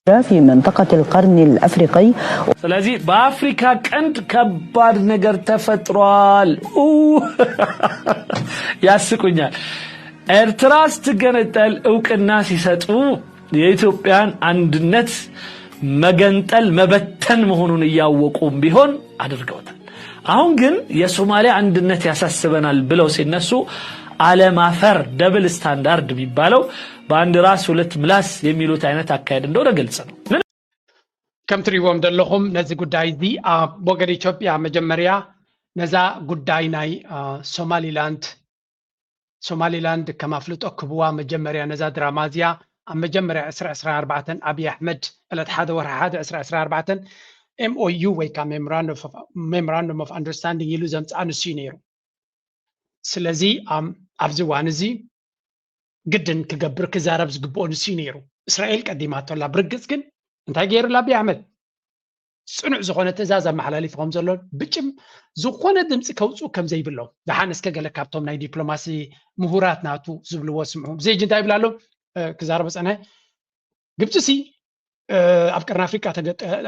في منطقة القرن الأفريقي. ስለዚህ በአፍሪካ ቀንድ ከባድ ነገር ተፈጥሯል። ኡ፣ ያስቁኛል። ኤርትራ ስትገነጠል እውቅና ሲሰጡ የኢትዮጵያን አንድነት መገንጠል መበተን መሆኑን እያወቁም ቢሆን አድርገውታል። አሁን ግን የሶማሊያ አንድነት ያሳስበናል ብለው ሲነሱ አለማፈር፣ ደብል ስታንዳርድ የሚባለው በአንድ ራስ ሁለት ምላስ የሚሉት አይነት አካሄድ እንደሆነ ግልጽ ነው። ከም ትሪእዎም ዘለኹም ነዚ ጉዳይ እዚ ኣብ ወገን ኢትዮጵያ መጀመርያ ነዛ ጉዳይ ናይ ሶማሊላንድ ሶማሊላንድ ከም ኣፍልጦ ክህብዋ መጀመርያ ነዛ ድራማ እዚኣ ኣብ መጀመርያ ዕስራ ዕስራ ኣርባዕተን ኣብይ ኣሕመድ ዕለት ሓደ ወርሒ ሓደ ዕስራ ዕስራ ኣርባዕተን ኤምኦዩ ወይ ከዓ ሜሞራንደም ኦፍ ኣንደርስታንዲንግ ኢሉ ዘምፅኣ ንሱ እዩ ነይሩ። ስለዚ ኣብዚ እዋን እዚ ግድን ክገብር ክዛረብ ዝግብኦ ንሱ እዩ ነይሩ። እስራኤል ቀዲማቶላ። ብርግፅ ግን እንታይ ገይሩላ ኣብይ ኣሕመድ? ፅኑዕ ዝኾነ ትእዛዝ ኣመሓላሊፉ ከም ዘሎ ብጭም ዝኾነ ድምፂ ከውፅኡ ከም ዘይብሎም ደሓን እስከ ገለ ካብቶም ናይ ዲፕሎማሲ ምሁራት ናቱ ዝብልዎ ስምዑ። ብዘይጂ እንታይ ይብል ኣሎ? ክዛረበ ፀንሐ። ግብፂ ሲ ኣብ ቀርኒ ኣፍሪቃ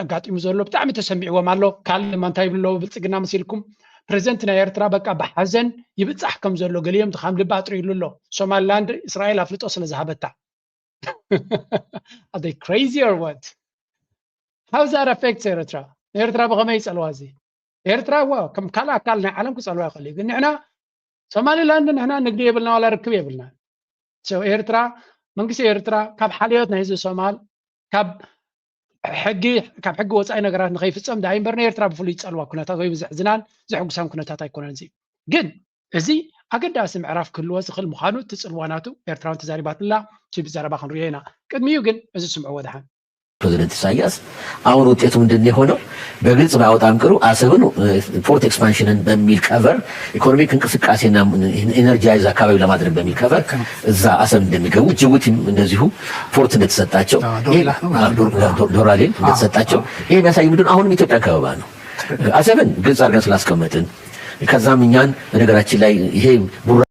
ኣጋጢሙ ዘሎ ብጣዕሚ ተሰሚዕዎም ኣሎ። ካልእ ድማ እንታይ ይብሉ ኣለዉ? ብልፅግና መሲልኩም ፕሬዚደንት ናይ ኤርትራ በቃ ብሓዘን ይብፃሕ ከም ዘሎ ገሊኦም ድኻም ልቢ ኣጥሪሉ ኣሎ። ሶማሊላንድ እስራኤል ኣፍልጦ ስለ ዝሃበታ። Are they crazy or what? How that affects ኤርትራ? ኤርትራ ብኸመይ ይጸልዋ እዚ? ኤርትራ እዋ ከም ካልእ ኣካል ናይ ዓለም ክጸልዋ ይኽእል እዩ። ግን ንሕና ሶማሊላንድ ንሕና ንግዲ የብልና ዋላ ርክብ የብልና። So ኤርትራ መንግስቲ ኤርትራ ካብ ሓልዮት ናይ ህዝቢ ሶማል ካብ ሕጊ ካብ ሕጊ ወፃኢ ነገራት ንኸይፍጸም ዳኣ እምበር ንኤርትራ ብፍሉይ ዝጸልዋ ኩነታት ወይ ዘሕዝናን ዘሕጉሳን ኩነታት ኣይኮነን እዚ። ግን እዚ ኣገዳሲ ምዕራፍ ክህልዎ ዝኽእል ምዃኑ እቲ ጽልዋ ናቱ ኤርትራውን ተዛሪባትላ እቲ ብዘረባ ክንርእዮ ኢና። ቅድሚኡ ግን እዚ ስምዕዎ ደሓን። ፕሬዚደንት ኢሳያስ አሁን ውጤቱ ምንድን ነው የሆነው? በግልጽ ባወጣ አንቅሩ አሰብን ፖርት ኤክስፓንሽንን በሚል ከቨር ኢኮኖሚክ እንቅስቃሴና ኢነርጃይዝ አካባቢ ለማድረግ በሚል ከቨር እዛ አሰብ እንደሚገቡ ጅቡቲም እንደዚሁ ፖርት እንደተሰጣቸው ዶራሌ እንደተሰጣቸው ይሄ የሚያሳይ ምንድን አሁንም ኢትዮጵያ ከበባ ነው። አሰብን ግልጽ አድርገን ስላስቀመጥን ከዛም እኛን በነገራችን ላይ ይሄ ቡራ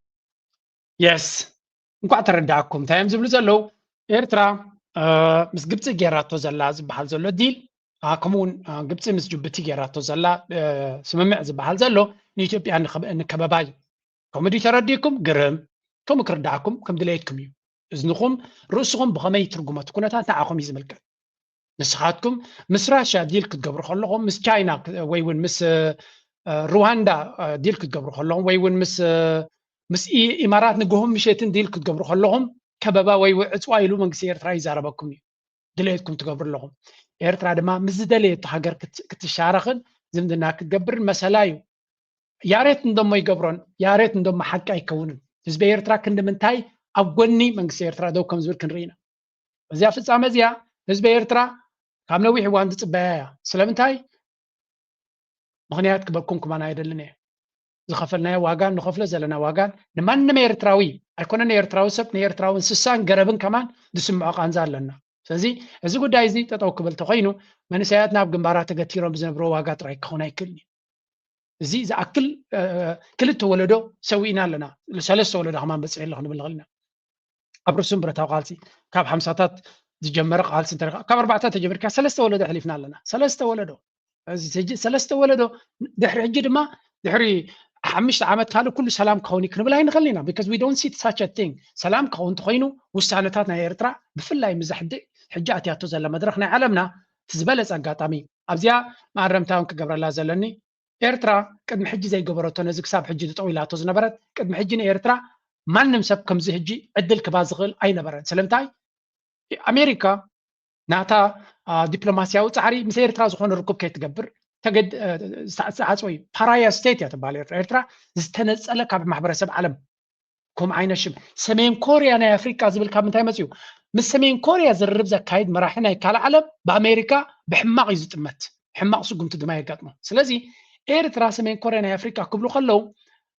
የስ እንኳዕ ተረዳእኩም እንታይ እዮም ዝብሉ ዘለዉ። ኤርትራ ምስ ግብፂ ጌራቶ ዘላ ዝበሃል ዘሎ ዲል ከምኡውን ግብፂ ምስ ጅቡቲ ጌራቶ ዘላ ስምምዕ ዝበሃል ዘሎ ንኢትዮጵያ ንከበባ እዩ። ከምኡ ድዩ ተረዲእኩም? ግርም። ከምኡ ክርዳእኩም ከም ድሌትኩም እዩ። እዝንኹም ርእስኹም ብኸመይ ትርጉሞ እቲ ኩነታት ንዓኹም እዩ ዝምልከት። ንስኻትኩም ምስ ራሽያ ዲል ክትገብሩ ከለኹም ምስ ቻይና ወይ እውን ምስ ሩዋንዳ ዲል ክትገብሩ ከለኹም ወይ እውን ምስ ምስ ኢማራት ንግሆም ምሸትን ዲል ክትገብሩ ከለኹም ከበባ ወይ ዕፅዋ ኢሉ መንግስቲ ኤርትራ ይዛረበኩም እዩ። ድሌትኩም ትገብሩ ኣለኹም። ኤርትራ ድማ ምስ ዝደለየቶ ሃገር ክትሻረኽን ዝምድና ክትገብርን መሰላ እዩ። ያሬት እንደሞ ይገብሮን ያሬት እንደሞ ሓቂ ኣይከውንን። ህዝቢ ኤርትራ ክንዲ ምንታይ ኣብ ጎኒ መንግስቲ ኤርትራ ደው ከም ዝብል ክንርኢ ኢና። እዚኣ ፍጻመ እዚኣ ህዝቢ ኤርትራ ካብ ነዊሕ እዋን ዝጽበያ እያ። ስለምንታይ? ምኽንያት ክበኩም ከማን ኣይደልን እየ። ዝኸፈልናዮ ዋጋን ንኸፍሎ ዘለና ዋጋን ንማንም ኤርትራዊ ኣይኮነን ኤርትራዊ ሰብ ንኤርትራዊ እንስሳን ገረብን ከማን ዝስምዖ ቃንዛ ኣለና። ስለዚ እዚ ጉዳይ እዚ ጠጠው ክብል ተኾይኑ መንእሰያት ናብ ግንባራት ተገቲሮም ብዝነብርዎ ዋጋ ጥራይ ክኸውን ኣይክእልን እዩ። እዚ ዝኣክል ክልተ ወለዶ ሰዊእና ኣለና። ሰለስተ ወለዶ ከማን በፂሐ ኣለኹ ንብል ንኽእል ኢና። ኣብ ርሱም ብረታዊ ቃልሲ ካብ ሓምሳታት ዝጀመረ ቃልሲ እንተ ካብ ኣርባዕተ ተጀሚርካ ሰለስተ ወለዶ ኣሕሊፍና ኣለና። ሰለስተ ወለዶ ሰለስተ ወለዶ ድሕሪ ሕጂ ድማ ድሕሪ ሓምሽተ ዓመት ካልእ ኩሉ ሰላም ክኸውን እዩ ክንብል ኣይንኽእል ኢና። Because we don't see such a thing። ሰላም ክኸውን እንተኮይኑ ውሳነታት ናይ ኤርትራ ብፍላይ ምዛ ሕጂ ኣትያቶ ዘላ መድረክ ናይ ዓለምና እቲ ዝበለፀ ኣጋጣሚ ኣብዚኣ መኣረምታውን ክገብረላ ዘለኒ ኤርትራ ቅድሚ ሕጂ ዘይገበረቶ ነዚ ክሳብ ሕጂ ጠጠው ኢላቶ ዝነበረት ቅድሚ ሕጂ ንኤርትራ ማንም ሰብ ከምዚ ሕጂ ዕድል ክባ ዝኽእል ኣይነበረን። ስለምንታይ ኣሜሪካ ናታ ዲፕሎማስያዊ ጻዕሪ ምስ ኤርትራ ዝኾነ ርኩብ ከይትገብር ዝተዓፀወ እዩ። ፓራያ ስቴት እያ ትበሃል ኤርትራ። ኤርትራ ዝተነፀለ ካብ ማሕበረሰብ ዓለም ከም ዓይነት ሽም ሰሜን ኮርያ ናይ ኣፍሪቃ ዝብል ካብ ምንታይ መፅኡ? ምስ ሰሜን ኮርያ ዝርርብ ዘካይድ መራሒ ናይ ካልእ ዓለም ብኣሜሪካ ብሕማቕ እዩ ዝጥመት። ሕማቕ ስጉምቲ ድማ የጋጥሞ። ስለዚ ኤርትራ ሰሜን ኮርያ ናይ ኣፍሪቃ ክብሉ ከለዉ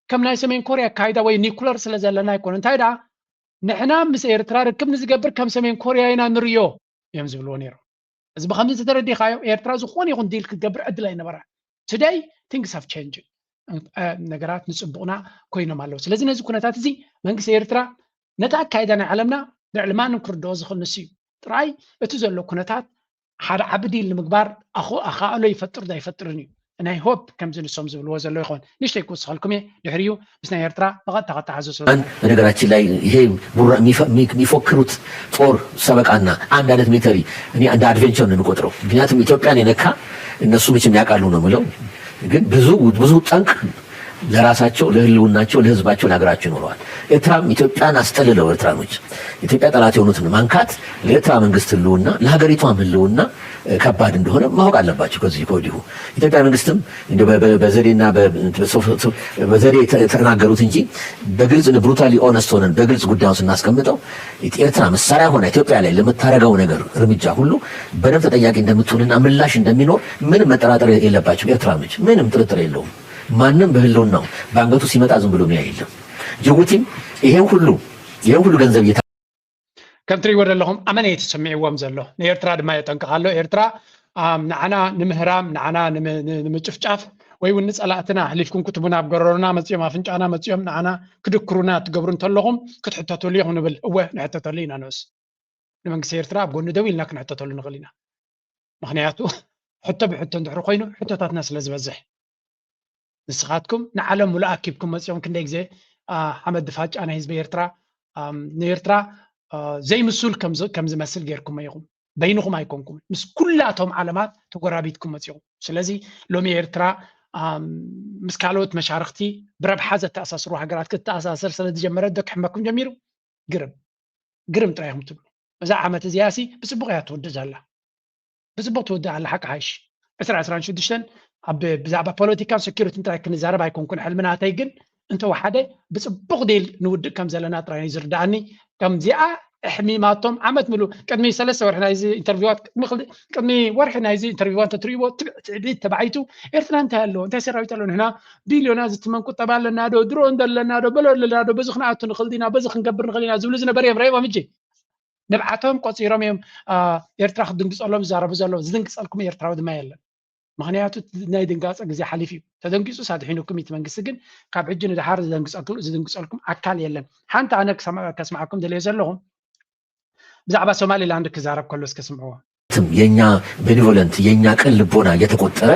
ከም ናይ ሰሜን ኮርያ ኣካይዳ ወይ ኒኩለር ስለ ዘለና ኣይኮነ። እንታይ ደኣ ንሕና ምስ ኤርትራ ርክብ ንዝገብር ከም ሰሜን ኮርያ ኢና ንርእዮ እዮም ዝብልዎ ነይሮም። እዚ ብከምዚ እንተተረዲኻዮ ኤርትራ ዝኾነ ይኹን ዲል ክትገብር ዕድል ኣይነበራን። Today things have changed። ነገራት ንፅቡቕና ኮይኖም ኣለዉ። ስለዚ ነዚ ኩነታት እዚ መንግስቲ ኤርትራ ነቲ ኣካይዳ ናይ ዓለምና ልዕሊ ማንም ክርድኦ ዝኽእል ንሱ እዩ። ጥራይ እቲ ዘሎ ኩነታት ሓደ ዓቢ ዲል ንምግባር ኣኸኣሎ ይፈጥር ዶ ኣይፈጥርን እዩ። ናይ ሆፕ ከምዚ ንሶም ዝብልዎ ዘሎ ይኸውን። ንሽተይ ክውስኸልኩም እየ፣ ድሕሪኡ ምስ ናይ ኤርትራ ብቐጥታ ከተሓዞ ስለ በነገራችን ላይ ይሄ የሚፎክሩት ጦር ሰበቃና አንድ አይነት ሚሊተሪ እኔ እንደ አድቬንቸር ነው የሚቆጥረው። ምክንያቱም ኢትዮጵያን የነካ እነሱ መቼም ያውቃሉ ነው የምለው። ግን ብዙ ብዙ ጠንቅ ለራሳቸው ለህልውናቸው ለህዝባቸው ለሀገራቸው ይኖረዋል። ኤርትራም ኢትዮጵያን አስጠልለው ኤርትራኖች ኢትዮጵያ ጠላት የሆኑትን ማንካት ለኤርትራ መንግስት ህልውና ለሀገሪቷም ህልውና ከባድ እንደሆነ ማወቅ አለባቸው። ከዚህ ከወዲሁ ኢትዮጵያ መንግስትም በዘዴና በዘዴ ተናገሩት እንጂ በግልጽ ብሩታሊ ኦነስት ሆነን በግልጽ ጉዳዩን ስናስቀምጠው ኤርትራ መሳሪያ ሆና ኢትዮጵያ ላይ ለምታደርገው ነገር እርምጃ ሁሉ በደንብ ተጠያቂ እንደምትሆንና ምላሽ እንደሚኖር ምንም መጠራጠር የለባቸው ኤርትራኖች፣ ምንም ጥርጥር የለውም። ማንም በህልውናው በአንገቱ ሲመጣ ዝም ብሎ የሚያይ የለም። ጅቡቲም ይሄን ሁሉ ይሄን ሁሉ ገንዘብ እየታ ከም ትሪእዎ ዘለኹም ኣመነ እዩ ተሰሚዕዎም ዘሎ። ንኤርትራ ድማ የጠንቅቕ ኣሎ። ኤርትራ ንዓና ንምህራም፣ ንዓና ንምጭፍጫፍ ወይ እውን ንጸላእትና ኣሕሊፍኩም ክትቡና ኣብ ጎረሮና መጺኦም ኣፍንጫና መጺኦም ንዓና ክድክሩና ትገብሩ እንተለኹም ክትሕተተሉ ኢኹም ንብል። እወ ንሕተተሉ ኢና። ንስ ንመንግስቲ ኤርትራ ኣብ ጎኒ ደው ኢልና ክንሕተተሉ ንኽእል ኢና። ምኽንያቱ ሕቶ ብሕቶ እንድሕሪ ኮይኑ ሕቶታትና ስለ ዝበዝሕ ንስኻትኩም ንዓለም ሙሉእ ኣኪብኩም መፂኦም ክንደይ ግዜ ሓመድ ድፋጫ ናይ ህዝቢ ኤርትራ ንኤርትራ ዘይምሱል ከም ዝመስል ጌርኩሞ ኢኹም። በይንኹም ኣይኮንኩም፣ ምስ ኩላቶም ዓለማት ተጎራቢትኩም መፂኹም። ስለዚ ሎሚ ኤርትራ ምስ ካልኦት መሻርክቲ ብረብሓ ዘተኣሳስሩ ሃገራት ክትተኣሳሰር ስለ ዝጀመረት ዶ ክሕመኩም ጀሚሩ? ግርም ግርም ጥራይ ኢኹም ትብሉ። እዛ ዓመት እዚኣ ሲ ብፅቡቕ እያ ትውድእ ዘላ። ብፅቡቕ ትውድእ ኣላ ሓቂ ሓይሽ። ዕስራ ዕስራን ሽዱሽተን ኣብ ብዛዕባ ፖለቲካን ሴኩሪቲን ጥራይ ክንዛረብ ኣይኮንኩን ሕልሚ ናተይ፣ ግን እንተወሓደ ብፅቡቕ ዲል ንውድእ ከም ዘለና ጥራይ እዩ ዝርድኣኒ። ከምዚኣ ኣሕሚማቶም ዓመት ምሉ ቅድሚ ሰለስተ ወርሒ ናይዚ ኢንተርቪዋት ቅድሚ ወርሒ ናይዚ ኢንተርቪዋት እንተትሪእዎ ትዕቢት ተባዒቱ ኤርትራ እንታይ ኣለዎ እንታይ ሰራዊት ኣለዎ ንሕና ቢልዮና ዝትመን ቁጠባ ኣለና ዶ ድሮ እንደለና ዶ በሎ ኣለና ዶ በዚ ክንኣቱ ንኽእል ዲና በዚ ክንገብር ንኽእል ኢና ዝብሉ ዝነበሩ እዮም ረኢቦም። ሕጂ ንብዓቶም ቆፂሮም እዮም ኤርትራ ክትድንግፀሎም ዝዛረቡ ዘለዉ። ዝድንግፀልኩም ኤርትራዊ ድማ የለን። ምኽንያቱ ናይ ድንጋፀ ግዜ ሓሊፍ እዩ። ተደንጊፁ ሳድሒኑኩም እቲ መንግስቲ ግን ካብ ሕጂ ንድሓር ዝድንግፀልኩም ኣካል የለን። ሓንቲ ኣነ ከስማዓኩም ደልየ ዘለኹም ብዛዕባ ሶማሊላንድ ክዛረብ ከሎ እስከ ስምዕዎ። የኛ ቤኒቮለንት የኛ ቅን ልቦና እየተቆጠረ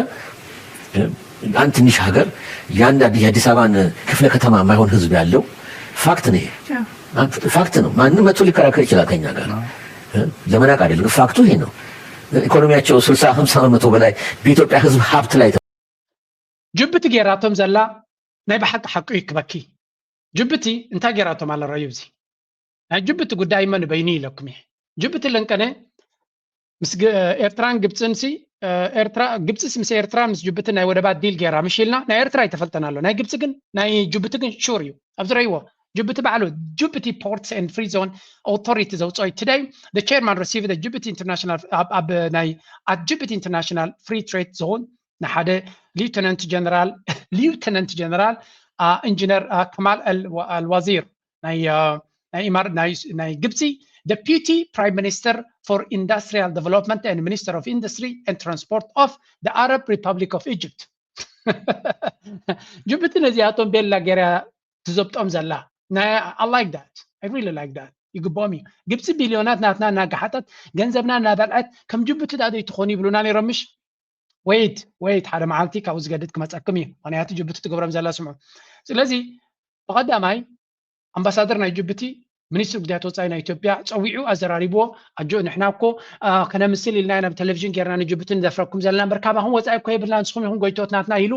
አንድ ትንሽ ሀገር የአንድ የአዲስ አበባን ክፍለ ከተማ የማይሆን ህዝብ ያለው ፋክት ነው። ፋክት ነው። ማንም መጥቶ ሊከራከር ይችላል ከኛ ጋር ለመናቅ አይደለም። ፋክቱ ይሄ ነው። ኢኮኖሚያቸው ስልሳ ሀምሳ በመቶ በላይ በኢትዮጵያ ህዝብ ሀብት ላይ ጅብቲ ጌራቶም ዘላ ናይ ብሓቂ ሓቁ ይክበኪ። ጅብቲ እንታይ ጌራቶም ኣለ ረዩ እዚ ናይ ጅብቲ ጉዳይ መ ንበይኑ ኢለኩም እየ። ጅብቲ ለንቀነ ምስ ኤርትራን ግብፅን ሲ ኤርትራ ግብፅስ ምስ ኤርትራ ምስ ጅብቲ ናይ ወደባት ዲል ጌራ ምሽ ኢልና ናይ ኤርትራ ይተፈልጠና ኣሎ። ናይ ግብፂ ግን ናይ ጅብቲ ግን ሹር እዩ። ኣብዚ ረይዎ ጅብቲ ባዕሉ ጅብቲ ፖርትስ ኤንድ ፍሪ ዞን ኦቶሪቲ ዘውፅኦ ትደይ ደ ቸርማን ረሲቭ ደ ጅብቲ ኢንተርናሽናል ኣብ ናይ ኣት ጅብቲ ኢንተርናሽናል ፍሪ ትሬድ ዞን ንሓደ ሊውተናንት ጀነራል ሊውተናንት ጀነራል ኢንጂነር ከማል ኣልዋዚር ናይ ናይ ኢማር ናይ ናይ ግብፂ Deputy Prime Minister for Industrial Development and Minister of Industry and Transport of the Arab Republic of Egypt። ጅቡቲ ነዚኣቶም ቤላ ገይራ ትዘብጦም ዘላ ናይ I like that I really like that ይግብኦም እዩ። ግብፂ ቢልዮናት ናትና እናጋሓጠት ገንዘብና እናበልዐት ከም ጅቡቲ ዳ ዘይትኾኑ ይብሉና ነይሮም ምሽ? ወይት ወይት ሓደ መዓልቲ ካብኡ ዝገድድ ክመፀኩም እዩ። ምክንያቱ ጅቡቲ ትገብሮም ዘላ ስምዑ። ስለዚ ብቐዳማይ ኣምባሳደር ናይ ጅቡቲ ሚኒስትሪ ጉዳያት ወፃኢ ናይ ኢትዮጵያ ፀዊዑ ኣዘራሪብዎ። ኣጆ ንሕና እኮ ከነምስል ኢልና ኢና ብቴሌቪዥን ጌርና ንጅቡቲ ንደፍረኩም ዘለና እምበር ካባኹም ወፃኢ እኮ የብልና ንስኹም ኢኹም ጎይቶት ናትና ኢሉ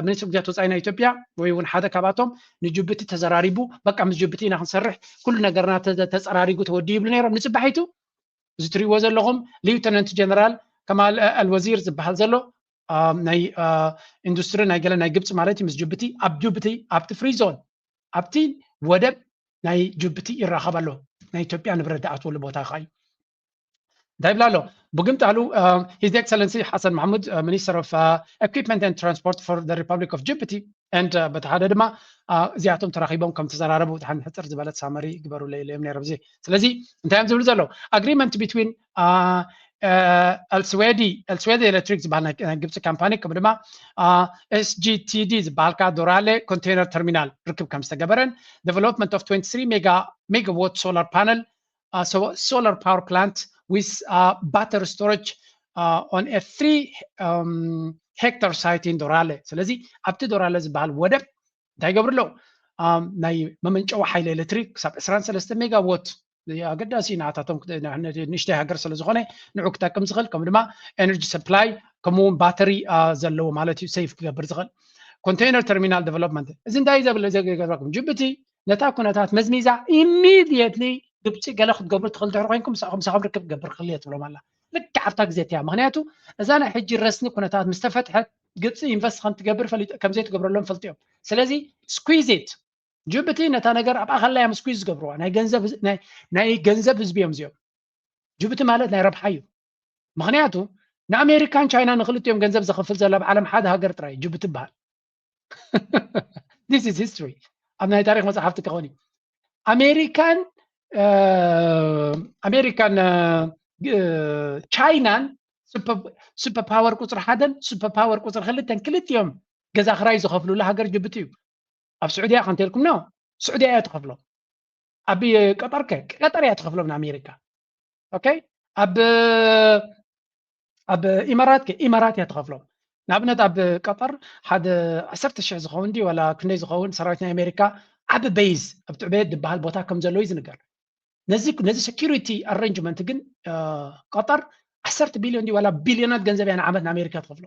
ሚኒስትሪ ጉዳያት ወፃኢ ናይ ኢትዮጵያ ወይ እውን ሓደ ካብኣቶም ንጅቡቲ ተዘራሪቡ በቃ ምስ ጅቡቲ ኢና ክንሰርሕ ኩሉ ነገርና ተፀራሪጉ ተወዲኡ ይብሉ ነይሮም። ንፅባሒቱ እዚ ትሪእዎ ዘለኹም ሊውተናንት ጀነራል ከማል ኣልወዚር ዝበሃል ዘሎ ናይ ኢንዱስትሪ ናይ ገለ ናይ ግብፂ ማለት እዩ ምስ ጅቡቲ ኣብ ጅቡቲ ኣብቲ ፍሪ ዞን ኣብቲ ወደብ ናይ ጅቡቲ ይራኸብ ኣሎ። ናይ ኢትዮጵያ ንብረት ዝኣትወሉ ቦታ ከዓ እዩ። እንታይ ይብላ ኣሎ? ብግምጣሉ His Excellency Hassan Mahmoud Minister of Equipment and Transport for the Republic of Djibouti and በቲ ሓደ ድማ እዚኣቶም ተራኺቦም ከም ተዘራረቡ ሓን ሕፅር ዝበለት ሳመሪ ግበሩለይ ኢሎም ነይሮም። እዚ ስለዚ እንታይ እዮም ዝብሉ ዘለዉ? Agreement between ኣልስዌዲ ኣልስዌዲ ኤሌክትሪክ ዝበሃል ናይ ግብፂ ካምፓኒ ከምኡ ድማ SGTD ዝበሃል ከዓ ዶራሌ ኮንቴነር ተርሚናል ርክብ ከም ዝተገበረን development of twenty three megawatt solar panel solar power plant with uh, battery storage uh, on a three um, hectare site in Dorale. ስለዚ ኣብቲ ዶራለ ዝበሃል ወደብ እንታይ ይገብሩ ኣለዉ? ናይ መመንጨዊ ሓይሊ ኤሌክትሪክ ክሳብ ዕስራን ሰለስተ ሜጋዎት ኣገዳሲ ናታቶም ንእሽተይ ሃገር ስለ ዝኾነ ንዑ ክጠቅም ዝኽእል ከም ድማ ኤነርጂ ሰፕላይ ከምኡውን ባተሪ ዘለዎ ማለት እዩ ሴፍ ክገብር ዝኽእል ኮንቴነር ተርሚናል ዴቨሎፕመንት እዚ እንታይ ዘብል ዘገባኩም ጅቡቲ ነታ ኩነታት መዝሚዛ ኢሚድየትሊ ግብፂ ገለ ክትገብሩ ትኽእል ድሕሪ ኮይንኩም ምሳኹም ርክብ ክገብር ክኽእል እየ ትብሎም ኣላ ልክዕ ኣብታ ግዜ እቲያ ምክንያቱ እዛ ናይ ሕጂ ረስኒ ኩነታት ምስ ተፈትሐት ግብፂ ኢንቨስት ከም ትገብር ፈሊጥ ከም ዘይትገብረሎም ፈልጡ እዮም ስለዚ ስኩዝ ኢት ጅቡቲ ነታ ነገር ኣብ ኣኸላ እዮም ስኩዝ ዝገብርዋ ናይ ገንዘብ ናይ ገንዘብ ህዝቢ እዮም እዚኦም ጅቡቲ ማለት ናይ ረብሓ እዩ ምክንያቱ ንኣሜሪካን ቻይና ንክልቲኦም ገንዘብ ዘኽፍል ዘሎ ኣብ ዓለም ሓደ ሃገር ጥራይ ጅቡቲ ይበሃል this is history ኣብ ናይ ታሪክ መፅሓፍቲ ክኸውን እዩ ኣሜሪካን ኣሜሪካን ቻይናን ሱፐር ፓወር ቁፅሪ ሓደን ሱፐር ፓወር ቁፅሪ ክልተን ክልቲኦም ገዛ ክራይ ዝኸፍሉሉ ሃገር ጅቡቲ እዩ ኣብ ስዑድያ ከንተልኩም ነው ስዑድያ እያ ትኸፍሎም ኣብ ቀጠር ከ ቀጠር እያ ትኸፍሎም ንኣሜሪካ ኦኬ ኣብ ኣብ ኢማራት ከ ኢማራት እያ ትኸፍሎም ንኣብነት ኣብ ቀጠር ሓደ ዓሰርተ ሽሕ ዝኸውን ዲ ዋላ ክንደይ ዝኸውን ሰራዊት ናይ ኣሜሪካ ዓቢ ቤዝ ኣብ ትዕበየት ዝበሃል ቦታ ከም ዘለዎ እዩ ዝንገር ነዚ ነዚ ሴኪሪቲ ኣረንጅመንት ግን ቀጠር ዓሰርተ ቢልዮን ዲ ዋላ ቢልዮናት ገንዘብ እያ ንዓመት ንኣሜሪካ ትኸፍሎ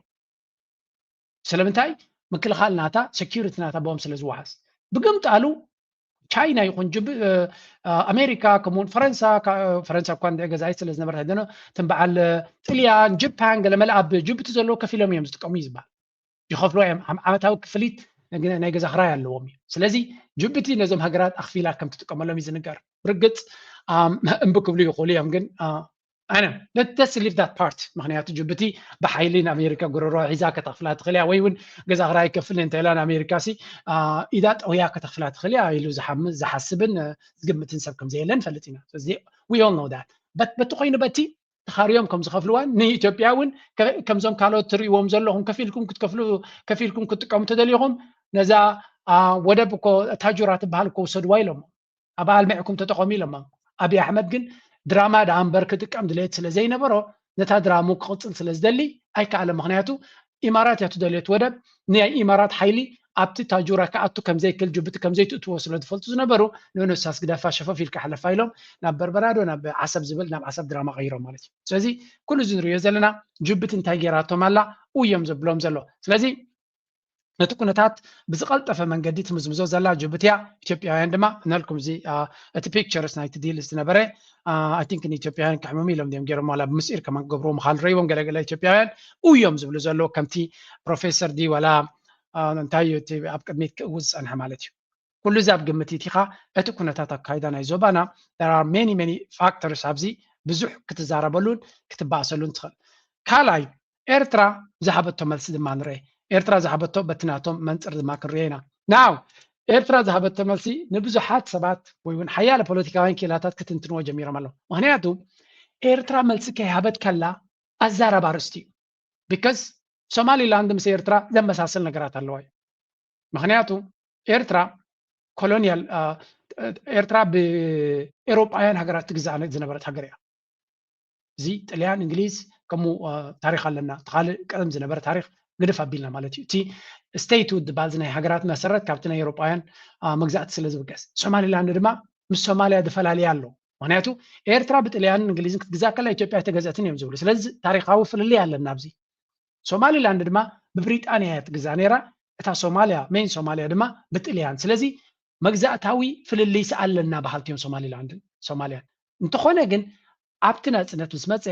ስለምንታይ ምክልኻል ናታ ሴኪሪቲ ናታ ብኦም ስለ ዝወሃስ ብግምጣሉ ቻይና ይኹን ኣሜሪካ ከምኡውን ፈረንሳ ፈረንሳ እኳ እንድዒ ገዛኢት ስለ ዝነበረት ኣይደነ እቶም በዓል ጥልያን ጅፓን ገለመለ ኣብ ጅቡቲ ዘለዎ ከፊሎም እዮም ዝጥቀሙ እዩ ዝበሃል ይኸፍሉ እዮም ዓመታዊ ክፍሊት ናይ ገዛ ክራይ ኣለዎም እዩ ስለዚ ጅቡቲ ነዞም ሃገራት ኣኽፊላ ከም ትጥቀመሎም እዩ ዝንገር ብርግፅ እምቢ ክብሉ ይኽእሉ እዮም ግን ኣነ let's leave that part ምክንያቱ ጅቡቲ ብሓይሊ ንኣሜሪካ ጉረሮ ሒዛ ከተኽፍላ ትኽእል እያ ወይ እውን ገዛ ክራይ ከፍል እንተ ኢላ ንኣሜሪካ ሲ ኢዳ ጠውያ ከተኽፍላ ትኽእል እያ ኢሉ ዝሓስብን ዝግምትን ሰብ ከም ዘየለ ንፈልጥ ኢና we all know that but በቲ ኮይኑ በቲ ተኻርዮም ከም ዝኸፍልዋን ንኢትዮጵያ እውን ከምዞም ካልኦት ትርእይዎም ዘለኹም ከፊልኩም ክትከፍሉ ከፊልኩም ክትጥቀሙ ተደሊኹም ነዛ ወደብ እኮ ታጁራ ትበሃል እኮ ውሰድዋ ኢሎሞ ኣብ ኣልሚዕኩም ተጠቐሙ ኢሎማ ኣብይ ኣሕመድ ግን ድራማ ደኣ እምበር ክጥቀም ድሌት ስለ ዘይነበሮ ነታ ድራሙ ክቕፅል ስለ ዝደሊ ኣይከኣለ ምክንያቱ ኢማራት እያ ትደልየት ወደብ ናይ ኢማራት ሓይሊ ኣብቲ ታጁራ ክኣቱ ከም ዘይክእል ጅቡቲ ከም ዘይትእትዎ ስለ ዝፈልጡ ዝነበሩ ንኡንሳስ ግደፋ ሸፈፍ ኢልካ ሕለፋ ኢሎም ናብ በርበራዶ ናብ ዓሰብ ዝብል ናብ ዓሰብ ድራማ ቀይሮም ማለት እዩ ስለዚ ኩሉ እዚ ንሪኦ ዘለና ጅቡቲ እንታይ ገይራቶም ኣላ ኡዮም ዘብሎም ዘሎ ስለዚ ነቲ ኩነታት ብዝቐልጠፈ መንገዲ ትምዝምዞ ዘላ ጅቡቲ እያ ኢትዮጵያውያን ድማ እናልኩም እዚ እቲ ፒክቸርስ ናይቲ ዲል ዝነበረ ኣይ ቲንክ ንኢትዮጵያውያን ክሕመሙ ኢሎም ድዮም ገይሮም ዋላ ብምስጢር ከማን ክገብርዎ ምኻል ረይዎም ገለገለ ኢትዮጵያውያን ኡዮም ዝብሉ ዘለዉ ከምቲ ፕሮፌሰር ዲ ዋላ እንታይ እዩ እቲ ኣብ ቅድሚት ክእውዝ ዝፀንሐ ማለት እዩ ኩሉ እዚ ኣብ ግምት ኢቲኻ እቲ ኩነታት ኣካይዳ ናይ ዞባና there are many many factors ኣብዚ ብዙሕ ክትዛረበሉን ክትባእሰሉን ትኽእል ካልኣይ ኤርትራ ዝሃበቶ መልሲ ድማ ንርኤ ኤርትራ ዝሃበቶ በቲ ናቶም መንፅር ድማ ክንርኤ ኢና ናው ኤርትራ ዝሃበቶ መልሲ ንብዙሓት ሰባት ወይ እውን ሓያለ ፖለቲካውያን ክኢላታት ክትንትንዎ ጀሚሮም ኣለዉ ምክንያቱ ኤርትራ መልሲ ከይሃበት ከላ ኣዛራብ ኣርእስቲ እዩ because ሶማሊላንድ ምስ ኤርትራ ዘመሳሰል ነገራት ኣለዋ እዩ ምክንያቱ ኤርትራ ኮሎኒያል ኤርትራ ብኤሮጳውያን ሃገራት ትግዛእ ዝነበረት ሃገር እያ እዚ ጥልያን እንግሊዝ ከምኡ ታሪክ ኣለና እቲ ካልእ ቀደም ዝነበረ ታሪክ ግድፍ ኣቢልና ማለት እዩ እቲ ስቴትሁድ ዝበሃል ናይ ሃገራት መሰረት ካብቲ ናይ ኤሮጳውያን መግዛእቲ ስለ ዝብገስ ሶማሊላንድ ድማ ምስ ሶማልያ ዝፈላልያ ኣሎ ምክንያቱ ኤርትራ ብጥልያንን እንግሊዝን ክትግዛእ ከላ ኢትዮጵያ ኣይተገዘእትን እዮም ዝብሉ ስለዚ ታሪካዊ ፍልልይ ኣለና ኣብዚ ሶማሊላንድ ድማ ብብሪጣንያ እያ ትግዛእ ነይራ እታ ሶማልያ ሜን ሶማልያ ድማ ብጥልያን ስለዚ መግዛእታዊ ፍልልይስ ኣለና በሃልቲ እዮም ሶማሊላንድን ሶማልያን እንተኾነ ግን ኣብቲ ናፅነት ምስ መፀ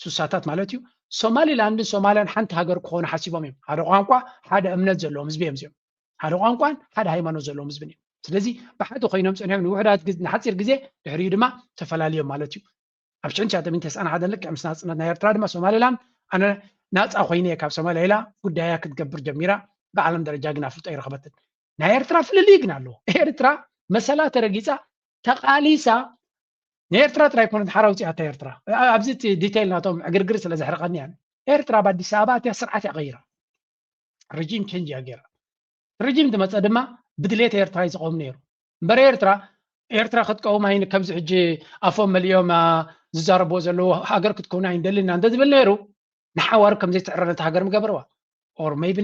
ሱሳታት ማለት እዩ ሶማሊላንድን ሶማልያን ሓንቲ ሃገር ክኾኑ ሓሲቦም እዮም ሓደ ቋንቋ ሓደ እምነት ዘለዎም ህዝቢ እዮም እዚኦም ሓደ ቋንቋን ሓደ ሃይማኖት ዘለዎም ህዝብን እዮም ስለዚ ብሓደ ኮይኖም ፀኒሖም ንውሕዳት ግዜ ንሓፂር ግዜ ድሕሪኡ ድማ ተፈላልዮም ማለት እዩ ኣብ ሽሕን ትሽዓተ ሚእትን ተስዓን ሓደን ልክዕ ምስ ናፅነት ናይ ኤርትራ ድማ ሶማሊላንድ ኣነ ናፃ ኮይነ እየ ካብ ሶማልያ ኢላ ጉዳያ ክትገብር ጀሚራ ብዓለም ደረጃ ግን ኣፍልጦ ይረኸበትን ናይ ኤርትራ ፍልልይ ግን ኣለዎ ኤርትራ መሰላ ተረጊፃ ተቃሊሳ ንኤርትራ ጥራይ ኮነት ሓራ ውፅኣታ ኤርትራ ኣብዚ ዲቴይል ናቶም ዕግርግር ስለ ዘሕርቀኒ እያ ኤርትራ ኣብ ኣዲስ ኣበባ እቲያ ስርዓት እያ ቀይራ ረጂም ቸንጅ እያ ገይራ ረጂም ዝመፀ ድማ ብድሌት ኤርትራ እዩ ዝኸውን ነይሩ እምበር ኤርትራ ኤርትራ ክትቀውም ኣይን ከምዚ ሕጂ ኣፎም መሊኦም ዝዛረብዎ ዘለዉ ሃገር ክትከውን ኣይንደልን ኢና እንተዝብል ነይሩ፣ ንሓዋሩ ከም ዘይትዕረነቲ ሃገር ምገበርዋ። Or maybe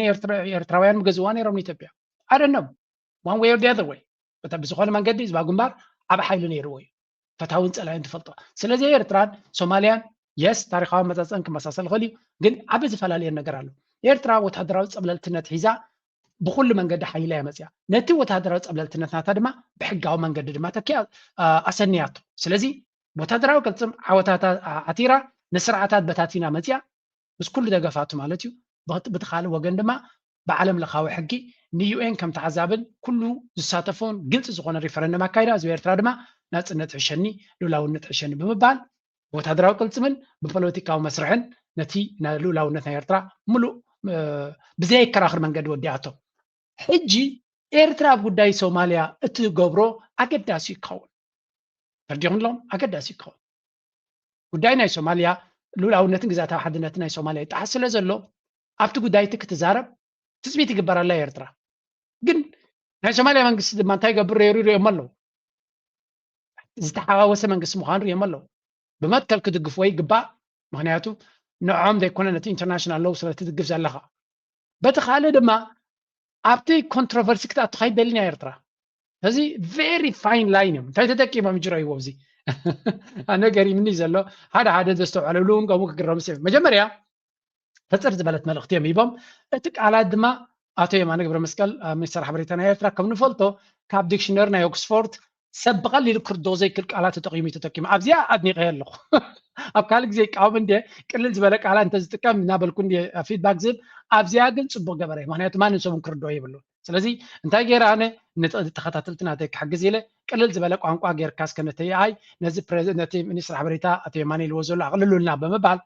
ኤርትራውያን ምገዝዋ ነይሮም ንኢትዮጵያ። I don't know, one way or the other way። ብዝኾነ መንገዲ ህዝባዊ ግንባር ዓብ ሓይሊ ነይርዎ እዩ። ፈታውን ጸላይን ትፈልጦ። ስለዚ ኤርትራን ሶማልያን የስ ታሪኻዊ መጻጸን ክመሳሰል ይኽእል እዩ፣ ግን ዓብ ዝፈላለየ ነገር ኣሎ። ኤርትራ ወታደራዊ ጸብለልትነት ሒዛ ብኩሉ መንገዲ ሓይላ እያ መጽያ። ነቲ ወታደራዊ ጸብለልትነት ናታ ድማ ብሕጋዊ መንገዲ ድማ ተኪያ ኣሰንያቶ። ስለዚ ወታደራዊ ቅልጽም ዓወታታ ዓቲራ ንስርዓታት በታቲና መጽያ ምስ ኩሉ ደገፋቱ ማለት እዩ። ብቲ ካልእ ወገን ድማ ብዓለም ለኻዊ ሕጊ ንዩኤን ከም ተዓዛብን ኩሉ ዝሳተፎን ግልፂ ዝኾነ ሪፈረንደም ኣካይዳ፣ ህዝቢ ኤርትራ ድማ ናፅነት ሕሸኒ፣ ልኡላውነት ሕሸኒ ብምባል ብወታደራዊ ቅልፅምን ብፖለቲካዊ መስርሕን ነቲ ናይ ልኡላውነት ናይ ኤርትራ ሙሉእ ብዘየከራኽር መንገዲ ወዲኣቶ። ሕጂ ኤርትራ ኣብ ጉዳይ ሶማልያ እትገብሮ ኣገዳሲ ይኸውን። ተርዲኹም ኣለኹም? ኣገዳሲ ይኸውን። ጉዳይ ናይ ሶማልያ ልኡላውነትን ግዛታዊ ሓድነትን ናይ ሶማልያ ይጠሓስ ስለ ዘሎ ኣብቲ ጉዳይ እቲ ክትዛረብ ትፅቢት ይግበረላ ኤርትራ። ግን ናይ ሶማልያ መንግስቲ ድማ እንታይ ይገብር ነይሩ ይሪኦም ኣለዉ። ዝተሓዋወሰ መንግስቲ ምዃኑ ሪኦም ኣለዉ። ብመትከል ክድግፍዎ ይግባእ። ምክንያቱ ንዖም ዘይኮነ ነቲ ኢንተርናሽናል ሎው ስለ ትድግፍ ዘለኻ። በቲ ካልእ ድማ ኣብቲ ኮንትሮቨርሲ ክትኣቱ ካይደልን እያ ኤርትራ። እዚ very fine line እዮም። እንታይ ተጠቂሞም ይጅረይዎ? እዚ ኣነ ገሪምኒ ዘሎ ሓደ ሓደ ዘስተውዓለሉ እውን ከምኡ ክግረምስ እዮም። መጀመርያ ሕፅር ዝበለት መልእኽቲ እዮም ሂቦም። እቲ ቃላት ድማ ኣቶ የማነ ገብረ መስቀል ሚኒስተር ሓበሬታ ናይ ኤርትራ ከም ንፈልጦ ካብ ዲክሽነሪ ናይ ኦክስፎርድ ሰብ ብቐሊሉ ክርድኦ ዘይክእል ቃላት ተጠቂሙ እዩ ተጠቂሙ። ኣብዚኣ ኣድኒቐዮ ኣለኹ። ኣብ ካልእ ግዜ ይቃወም እንደ ቅልል ዝበለ ቃላት እንተዝጥቀም እናበልኩ እንደ ፊድባክ ዝህብ፣ ኣብዚኣ ግን ፅቡቅ ገበረ። ምክንያቱ ማንም ሰብ እውን ክርድኦ የብሉ። ስለዚ እንታይ ገይረ ኣነ ንተኸታተልቲ ናተይ ክሕግዝ ኢለ ቅልል ዝበለ ቋንቋ ጌርካ እስከ ነቲ ኣይ ነዚ ነቲ ሚኒስትር ሓበሬታ ኣቶ የማነ ኢልዎ ዘሎ ኣቕልሉልና ብምባል።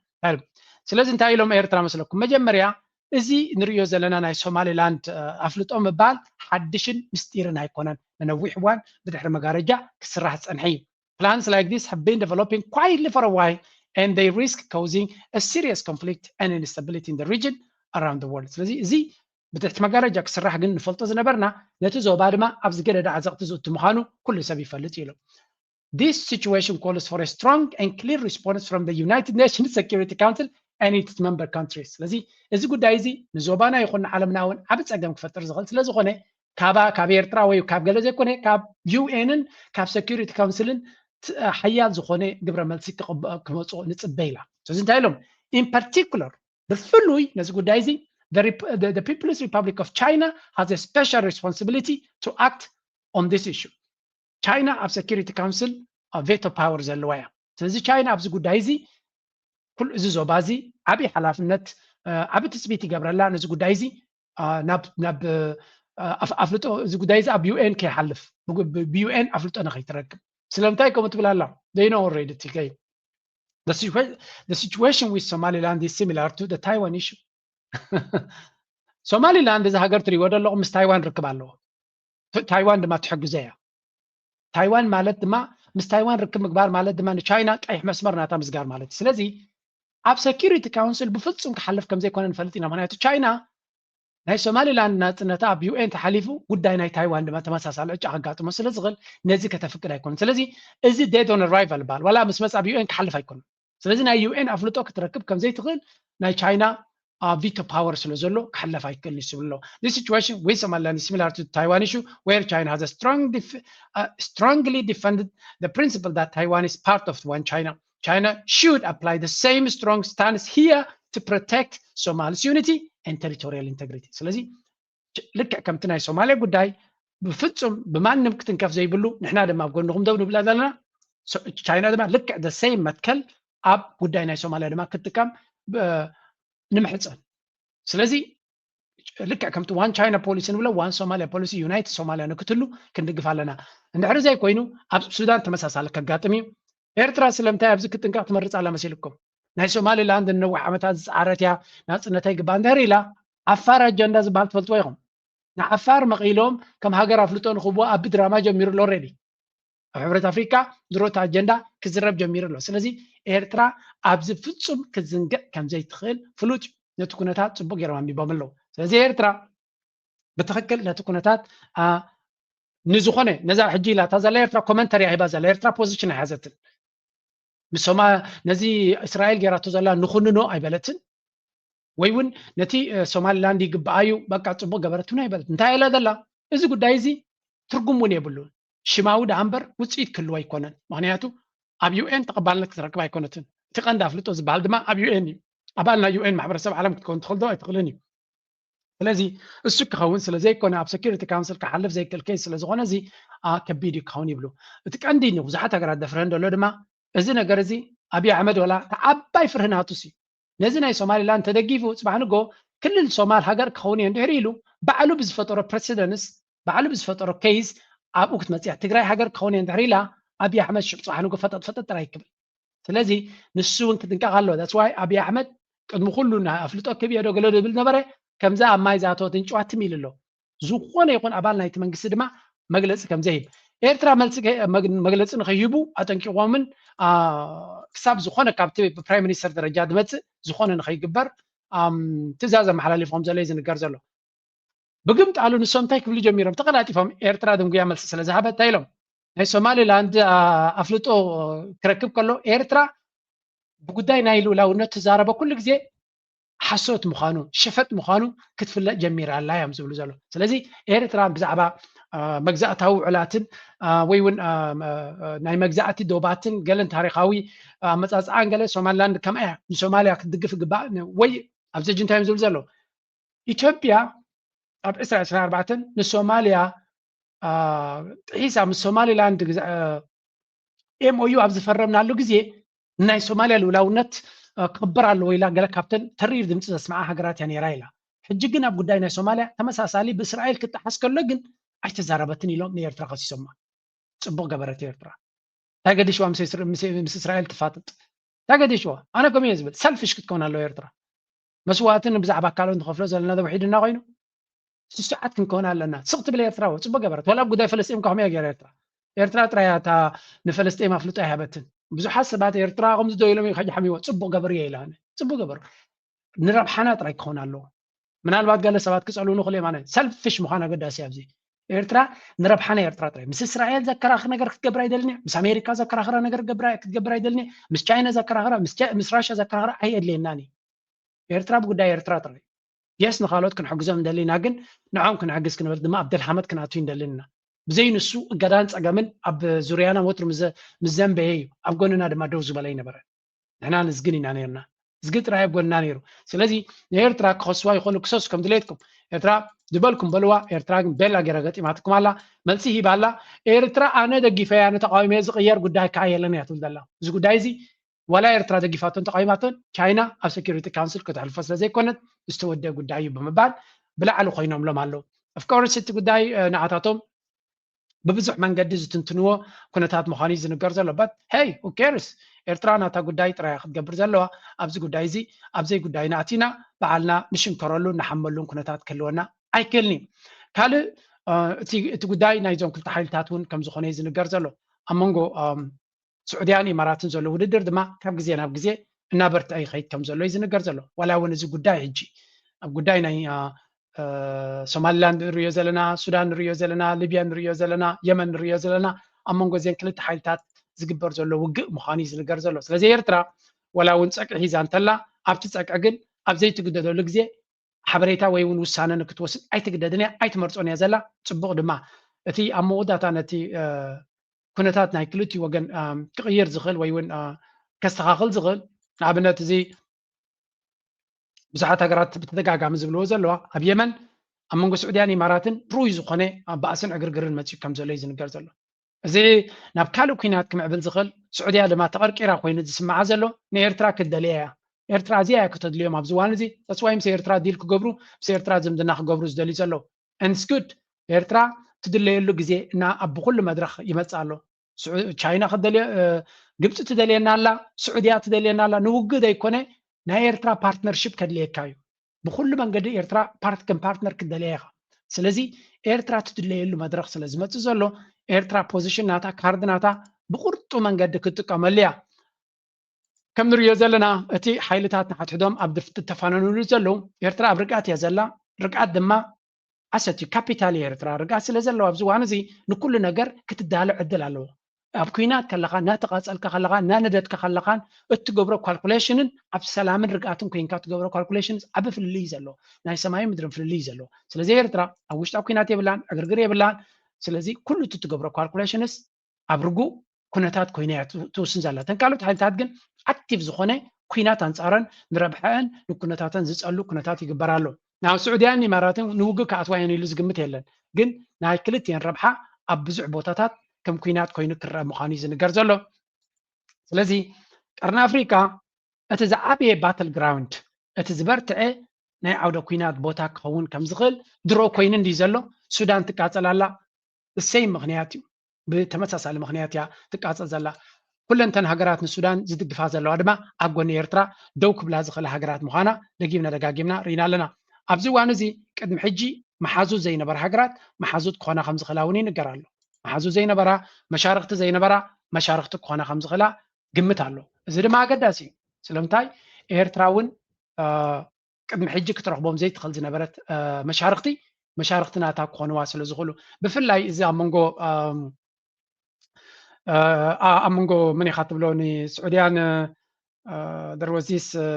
ስለዚ እንታይ ኢሎም ኤርትራ መስለኩም? መጀመርያ እዚ ንሪኦ ዘለና ናይ ሶማሊላንድ ኣፍልጦ ምባል ሓድሽን ምስጢርን ኣይኮነን። ንነዊሕ እዋን ብድሕሪ መጋረጃ ክስራሕ ዝጸንሐ እዩ። Plans like this have been developing quietly for a while and they risk causing a serious conflict and instability in the region around the world. ስለዚ እዚ ብትሕቲ መጋረጃ ክስራሕ ግን ንፈልጦ ዝነበርና፣ ነቲ ዞባ ድማ ኣብ ዝገደደ ዓዘቕቲ ዝእቱ ምዃኑ ኩሉ ሰብ ይፈልጥ እዩ ኢሎም። This situation calls for a strong and clear response from the United Nations Security Council and its member countries. ስለዚ እዚ ጉዳይ እዚ ንዞባና ይኹን ንዓለምና እውን ዓቢ ጸገም ክፈጥር ዝኽእል ስለ ዝኾነ ካባ ካብ ኤርትራ ወይ ካብ ገለ ዘይኮነ ካብ ዩኤንን ካብ ሴኩሪቲ ካውንስልን ሓያል ዝኾነ ግብረ መልሲ ክመፅኦ ንፅበ ኢላ። ስለዚ እንታይ ኢሎም? In particular ብፍሉይ ነዚ ጉዳይ እዚ the People's Republic of China has a special responsibility to act on this issue. ቻይና ኣብ ሴኩሪቲ ካውንስል ቬቶ ፓወር ዘለዋ እያ። ስለዚ ቻይና ኣብዚ ጉዳይ እዚ ኩሉ እዚ ዞባ እዚ ዓብዪ ሓላፍነት ዓብዪ ትፅቢት ይገብረላ። ነዚ ጉዳይ እዚ ናብ ኣፍልጦ እዚ ጉዳይ እዚ ኣብ ዩኤን ከይሓልፍ ብዩኤን ኣፍልጦ ንኸይትረክብ። ስለምንታይ ከምኡ ትብል ኣላ? They know already እቲ ከይ the situation with Somaliland is similar to the Taiwan issue. ሶማሊላንድ እዚ ሃገር ትሪእዎ ዘለኹም ምስ ታይዋን ርክብ ኣለዎ። ታይዋን ድማ ትሕግዞ እያ። ታይዋን ማለት ድማ ምስ ታይዋን ርክብ ምግባር ማለት ድማ ንቻይና ቀይሕ መስመር ናታ ምስጋር ማለት እዩ። ስለዚ ኣብ ሴኩሪቲ ካውንስል ብፍጹም ክሓልፍ ከም ዘይኮነ ንፈልጥ ኢና። ምክንያቱ ቻይና ናይ ሶማሊላንድ ናጽነታ ኣብ ዩኤን ተሓሊፉ ጉዳይ ናይ ታይዋን ድማ ተመሳሳሊ ዕጫ ከጋጥሞ ስለ ዝኽእል ነዚ ከተፍቅድ ኣይኮነን። ስለዚ እዚ dead on arrival ይበሃል። ዋላ ምስ መጻ ኣብ ዩኤን ክሓልፍ ኣይኮነን። ስለዚ ናይ ዩኤን ኣፍልጦ ክትረክብ ከም ዘይትኽእል ናይ ቻይና ቪቶ ፓወር ስለ ዘሎ ክሕለፍ ኣይክእልን እዩ ዝብል ኣሎ። This situation with Somaliland is similar to the Taiwan issue where China has a strong def uh, strongly defended the principle that Taiwan is part of one China. China should apply the same strong stance here to protect Somali's unity and territorial integrity. ስለዚ ልክዕ ከምቲ ናይ ሶማሊያ ጉዳይ ብፍጹም ብማንም ክትንከፍ ዘይብሉ ንሕና ድማ ኣብ ጎንኹም ደው ንብላ ዘለና። ቻይና ድማ ልክዕ the same መትከል ኣብ ጉዳይ ናይ ሶማሊያ ድማ ክትጥቀም ንምሕፀን። ስለዚ ልክዕ ከምቲ ዋን ቻይና ፖሊሲ ንብሎ ዋን ሶማሊያ ፖሊሲ ዩናይትድ ሶማሊያ ንክትህሉ ክንድግፍ ኣለና። እንድሕሪ ዘይኮይኑ ኣብ ሱዳን ተመሳሳሊ ከጋጥም እዩ። ኤርትራ ስለምንታይ ኣብዚ ክትጥንቀቕ ትመርፅ ኣላ መሲልኩም? ናይ ሶማሊላንድ ንነዊሕ ዓመታት ዝፀዓረት እያ፣ ናፅነታ ይግባእ እንድሕር ኢላ ዓፋር ኣጀንዳ ዝበሃል ትፈልጥዎ ኢኹም። ንዓፋር መቒሎም ከም ሃገር ኣፍልጦ ንክብዎ ኣብ ድራማ ጀሚሩ ኣሎ። ኦልሬዲ ኣብ ሕብረት ኣፍሪካ ድሮ እቲ ኣጀንዳ ክዝረብ ጀሚሩ ኣሎ። ስለዚ ኤርትራ ኣብዚ ፍጹም ክትዝንግዕ ከም ዘይትኽእል ፍሉጥ እዩ። ነቲ ኩነታት ጽቡቕ ገይሮም ኣንቢቦም ኣለዉ። ስለዚ ኤርትራ ብትኽክል ነቲ ኩነታት ንዝኾነ ነዛ ሕጂ ኢላታ ዘላ ኤርትራ ኮመንተሪ ኣይባ ዘላ ኤርትራ ፖዚሽን ኣይሓዘትን። ንሶማ ነዚ እስራኤል ገይራቶ ዘላ ንኹንኖ ኣይበለትን። ወይ እውን ነቲ ሶማሊላንድ ይግባኣዩ በቃ ፅቡቅ ገበረትውን ኣይበለት። እንታይ ኢላ ዘላ? እዚ ጉዳይ እዚ ትርጉም እውን የብሉን። ሽማዊ ደኣ እምበር ውፅኢት ክህልዎ ኣይኮነን። ምክንያቱ ኣብ ዩኤን ተቐባልነት ክትረክብ ኣይኮነትን። እቲ ቀንዲ ኣፍልጦ ዝበሃል ድማ ኣብ ዩኤን እዩ። ኣባል ናይ ዩኤን ማሕበረሰብ ዓለም ክትከውን ትኽእል ዶ? ኣይትኽእልን እዩ። ስለዚ እሱ ክኸውን ስለ ዘይኮነ ኣብ ሴኩሪቲ ካውንስል ክሓልፍ ዘይክእል ኬስ ስለ ዝኾነ እዚ ከቢድ እዩ ክኸውን ይብሉ። እቲ ቀንዲ ንብዙሓት ሃገራት ደፍርህን ዘሎ ድማ እዚ ነገር እዚ ኣብይ ኣሕመድ ወላ እቲ ዓባይ ፍርህናቱ ሲ ነዚ ናይ ሶማሊላንድ ተደጊፉ ፅባሕ ንጎ ክልል ሶማል ሃገር ክኸውን እየ እንድሕር ኢሉ ባዕሉ ብዝፈጠሮ ፕረሲደንስ ባዕሉ ብዝፈጠሮ ኬይስ ኣብኡ ክትመፅያ ትግራይ ሃገር ክኸውን እየ እንድሕር ኢላ ኣብይ ኣሕመድ ሽዑ ፅባሕ ንጎ ፈጠጥ ፈጠጥ ጥራይ ይክብል። ስለዚ ንሱ እውን ክጥንቀቕ ኣለዎ። ዳትስ ዋይ ኣብይ ኣሕመድ ቅድሚ ኩሉ ናይ ኣፍልጦ ክብ እየ ዶ ገለ ዶ ይብል ነበረ። ከምዛ ኣብ ማይ ዝኣተወት እንጭዋ ትም ኢሉ ኣሎ። ዝኾነ ይኹን ኣባል ናይቲ መንግስቲ ድማ መግለፂ ከም ዘይህብ ኤርትራ መግለፂ ንከይህቡ ኣጠንቂቆምን ክሳብ ዝኾነ ካብቲ ፕራይም ሚኒስተር ደረጃ ዝመፅእ ዝኾነ ንከይግበር ትእዛዝ ኣመሓላሊፎም ዘሎ ዝንገር ዘሎ። ብግምጣሉ ንሶም እንታይ ክብሉ ጀሚሮም? ተቀላጢፎም ኤርትራ ድንጉያ መልሲ ስለ ዝሃበት እንታይ ኢሎም? ናይ ሶማሊላንድ ኣፍልጦ ክረክብ ከሎ ኤርትራ ብጉዳይ ናይ ልኡላውነት ትዛረበ ኩሉ ግዜ ሓሶት ምዃኑ ሸፈጥ ምዃኑ ክትፍለጥ ጀሚራ ኣላ እዮም ዝብሉ ዘሎ። ስለዚ ኤርትራ ብዛዕባ መግዛእታዊ ውዕላትን ወይ እውን ናይ መግዛእቲ ዶባትን ገለን ታሪካዊ ኣመፃፅኣን ገለ ሶማሊላንድ ከምኣ እያ ንሶማሊያ ክትድግፍ ይግባእ ወይ ኣብዚ ሕጂ እንታይ እዮም ዝብሉ ዘለዉ? ኢትዮጵያ ኣብ ዕስራ ዕስራ ኣርባዕተ ንሶማሊያ ጥሒሳ ምስ ሶማሊላንድ ኤምኦዩ ኣብ ዝፈረምናሉ ግዜ ናይ ሶማሊያ ልኡላውነት ክኽበር ኣለዎ ኢላ ገለ ካብተን ተሪር ድምፂ ዘስምዓ ሃገራት እያ ነይራ ኢላ። ሕጂ ግን ኣብ ጉዳይ ናይ ሶማሊያ ተመሳሳሊ ብእስራኤል ክጠሓስ ከሎ ግን ኣይተዛረበትን ኢሎም ንኤርትራ ከሲሶማ። ፅቡቅ ገበረት ኤርትራ። እንታይ ገዲሽዋ ምስ እስራኤል ትፋጥጥ? እንታይ ገዲሽዋ? ኣነ ከምኡ እየ ዝብል። ሰልፊሽ ክትከውን ኣለዎ ኤርትራ። መስዋእትን ብዛዕባ ካልኦት ንኸፍሎ ዘለና ውሒድና ኮይኑ ስሱዓት ክንከውን ኣለና። ስቕ ትብል ኤርትራ እዎ ፅቡቅ ገበረት። ዋላ ኣብ ጉዳይ ፈለስጢን ከ ከመይ ገይራ ኤርትራ? ኤርትራ ጥራይ እያ እታ ንፈለስጢን ኣፍልጦ ኣይሃበትን። ብዙሓት ሰባት ኤርትራ ከምዚ ዶ ኢሎም ከጅሓምዎ ፅቡቅ ገበሩ እየ ኢላ። ኣነ ፅቡቅ ገበሩ ንረብሓና ጥራይ ክኸውን ኣለዎ። ምናልባት ገለ ሰባት ክፀልኡ ንኽእሉ እዮም። ኣነ ሰልፊሽ ምዃን ኣገዳሲ ኣብዚ ኤርትራ ንረብሓና ኤርትራ ጥራይ ምስ እስራኤል ዘከራኽር ነገር ክትገብር ኣይደልን እየ። ምስ ኣሜሪካ ዘከራኽራ ነገር ክትገብር ኣይደልን እየ። ምስ ቻይና ዘከራኽራ ምስ ራሽያ ዘከራኽራ ኣይኣድልየናን እዩ። ኤርትራ ብጉዳይ ኤርትራ ጥራይ የስ ንካልኦት ክንሕግዞም እንደሊና ግን ንዖም ክንሕግዝ ክንብል ድማ ኣብ ደልሃመት ክንኣቱ እንደሊና። ብዘይ ንሱ እገዳን ፀገምን ኣብ ዙርያና ወትሩ ምስ ዘንበየ እዩ ኣብ ጎንና ድማ ደው ዝበለ ይነበረ። ንሕና ንዝግን ኢና ነርና። ዝግ ጥራይ ኣብ ጎንና ነይሩ። ስለዚ ንኤርትራ ክኸስዋ ይኽእሉ ክሰሱ ከም ድሌትኩም ኤርትራ ዝበልኩም በልዋ። ኤርትራ ግን ቤላ ገይራ ገጢማትኩም ኣላ። መልሲ ሂባ ኣላ። ኤርትራ ኣነ ደጊፈያ ንተቃዊመ ዝቕየር ጉዳይ ከዓ የለን እያ ትብል ዘላ። እዚ ጉዳይ እዚ ዋላ ኤርትራ ደጊፋቶን ተቃዊማቶን ቻይና ኣብ ሴኩሪቲ ካውንስል ከተሕልፎ ስለ ዘይኮነት ዝተወደአ ጉዳይ እዩ ብምባል ብላዕሊ ኮይኖምሎም ኣለዉ። ኦፍኮርስ እቲ ጉዳይ ንዓታቶም ብብዙሕ መንገዲ ዝትንትንዎ ኩነታት ምዃኑ እዩ ዝንገር ዘሎ። በት ሄይ ሁ ኬርስ ኤርትራ ናታ ጉዳይ ጥራያ ክትገብር ዘለዋ ኣብዚ ጉዳይ እዚ ኣብዘይ ጉዳይና ኣቲና በዓልና ንሽንከረሉ ንሓመሉን ኩነታት ክህልወና ኣይክእልን እዩ። ካልእ እቲ ጉዳይ ናይዞም ክልተ ሓይልታት እውን ከም ዝኾነ እዩ ዝንገር ዘሎ ኣብ መንጎ ስዑድያን ኢማራትን ዘሎ ውድድር ድማ ካብ ግዜ ናብ ግዜ እናበርትዐ ይኸይድ ከም ዘሎ እዩ ዝንገር ዘሎ። ዋላ እውን እዚ ጉዳይ ሕጂ ኣብ ጉዳይ ናይ ሶማሊላንድ ንሪዮ ዘለና፣ ሱዳን ንሪዮ ዘለና፣ ሊብያ ንሪዮ ዘለና፣ የመን ንሪዮ ዘለና ኣብ መንጎ እዚን ክልተ ሓይልታት ዝግበር ዘሎ ውግእ ምዃኑ እዩ ዝንገር ዘሎ። ስለዚ ኤርትራ ዋላ እውን ፀቅዒ ሒዛ እንተላ ኣብቲ ፀቅዒ ግን ኣብ ዘይትግደደሉ ግዜ ሓበሬታ ወይ እውን ውሳነ ንክትወስድ ኣይትግደድን እያ፣ ኣይትመርፆን እያ ዘላ። ፅቡቕ ድማ እቲ ኣብ መወዳእታ ነቲ ኩነታት ናይ ክልቲኡ ወገን ክቕይር ዝኽእል ወይ እውን ከስተኻኽል ዝኽእል ንኣብነት እዚ ብዙሓት ሃገራት ብተደጋጋሚ ዝብልዎ ዘለዋ ኣብ የመን ኣብ መንጎ ስዑድያን ኢማራትን ርኡይ ዝኾነ ባእስን ዕግርግርን መፂኡ ከም ዘሎ እዩ ዝንገር ዘሎ። እዚ ናብ ካልእ ኩናት ክምዕብል ዝኽእል ስዑድያ ድማ ተቐርቂራ ኮይኑ ዝስምዓ ዘሎ ንኤርትራ ክትደልያ እያ። ኤርትራ እዚኣ እያ ከተድልዮም ኣብዚ እዋን እዚ ተስዋይ ምስ ኤርትራ ዲል ክገብሩ ምስ ኤርትራ ዝምድና ክገብሩ ዝደልዩ ዘለዉ። And it's good ኤርትራ ትድለየሉ ግዜ እና ኣብ ብኩሉ መድረኽ ይመፅእ ኣሎ። ቻይና ክትደልዮ ግብፂ ትደልየና ኣላ፣ ስዑድያ ትደልየና ኣላ። ንውግእ ዘይኮነ ናይ ኤርትራ ፓርትነርሽፕ ከድልየካ እዩ። ብኩሉ መንገዲ ኤርትራ ፓርት ከም ፓርትነር ክትደልያ ኢኻ። ስለዚ ኤርትራ ትድለየሉ መድረኽ ስለ ዝመፅእ ዘሎ ኤርትራ ፖዚሽን ናታ ካርድ ናታ ብቁርጡ መንገዲ ክትጥቀመሉ እያ። ከም ንሪኦ ዘለና እቲ ሓይልታት ንሓድሕዶም ኣብ ድፍት ተፋነኑሉ ዘለዉ ኤርትራ ኣብ ርግኣት እያ ዘላ። ርግኣት ድማ ኣሰት እዩ፣ ካፒታል እዩ ኤርትራ። ርግኣት ስለ ዘለዎ ኣብዚ እዋን እዚ ንኩሉ ነገር ክትዳሎ ዕድል ኣለዎ። ኣብ ኩናት ከለኻ፣ እናተቓጸልካ ከለኻ፣ እናነደድካ ከለኻን እትገብሮ ካልኩሌሽንን ኣብ ሰላምን ርግኣትን ኮይንካ እትገብሮ ካልኩሌሽንስ ዓቢ ፍልልይ እዩ ዘለዎ። ናይ ሰማይን ምድርን ፍልልይ እዩ ዘለዎ። ስለዚ ኤርትራ ኣብ ውሽጣ ኩናት የብላን፣ ዕግርግር የብላን። ስለዚ ኩሉ እቲ እትገብሮ ካልኩሌሽንስ ኣብ ርጉእ ኩነታት ኮይና እያ ትው- ትውስን ዘላ። እተን ካልኦት ሓይልታት ግን ኣክቲቭ ዝኾነ ኩናት ኣንጻረን ንረብሐአን ንኩነታተን ዝጸሉ ኩነታት ይግበር ኣሎ። ናብ ስዑድያን ኢማራትን ንውግእ ክኣትዋ እየን ኢሉ ዝግምት የለን። ግን ናይ ክልቲኤን ረብሓ ኣብ ብዙሕ ቦታታት ከም ኩናት ኮይኑ ክረአ ምዃኑ እዩ ዝንገር ዘሎ። ስለዚ ቀርኒ ኣፍሪቃ እቲ ዝዓበየ ባትል ግራውንድ፣ እቲ ዝበርትዐ ናይ ዓውደ ኩናት ቦታ ክኸውን ከም ዝኽእል ድሮ ኮይኑ እንዲዩ ዘሎ። ሱዳን ትቃጸል ኣላ፣ ብሰይ ምኽንያት እዩ፣ ብተመሳሳሊ ምኽንያት እያ ትቃጸል ዘላ። ኩለንተን ሃገራት ንሱዳን ዝድግፋ ዘለዋ ድማ ኣብ ጎኒ ኤርትራ ደው ክብላ ዝኽእላ ሃገራት ምዃና ደጊምና ደጋጊምና ርኢና ኣለና። ኣብዚ እዋን እዚ ቅድሚ ሕጂ መሓዙት ዘይነበራ ሃገራት መሓዙት ክኾና ከም ዝኽእላ እውን ይንገር ኣሎ። መሓዙት ዘይነበራ፣ መሻርኽቲ ዘይነበራ መሻርኽቲ ክኾና ከም ዝኽእላ ግምት ኣሎ። እዚ ድማ ኣገዳሲ እዩ። ስለምንታይ ኤርትራ እውን እ፣ ቅድሚ ሕጂ ክትረኽቦም ዘይትኽእል ዝነበረት እ፣ መሻርኽቲ መሻርኽቲ ናታ ክኾንዋ ስለ ዝኽእሉ፣ ብፍላይ እዚ ኣብ መንጎ እም፣ እ፣ ኣ- ኣብ መንጎ መን ኢኻ ትብሎ ንስዑድያን እ፣ ደርወዚስ እ፣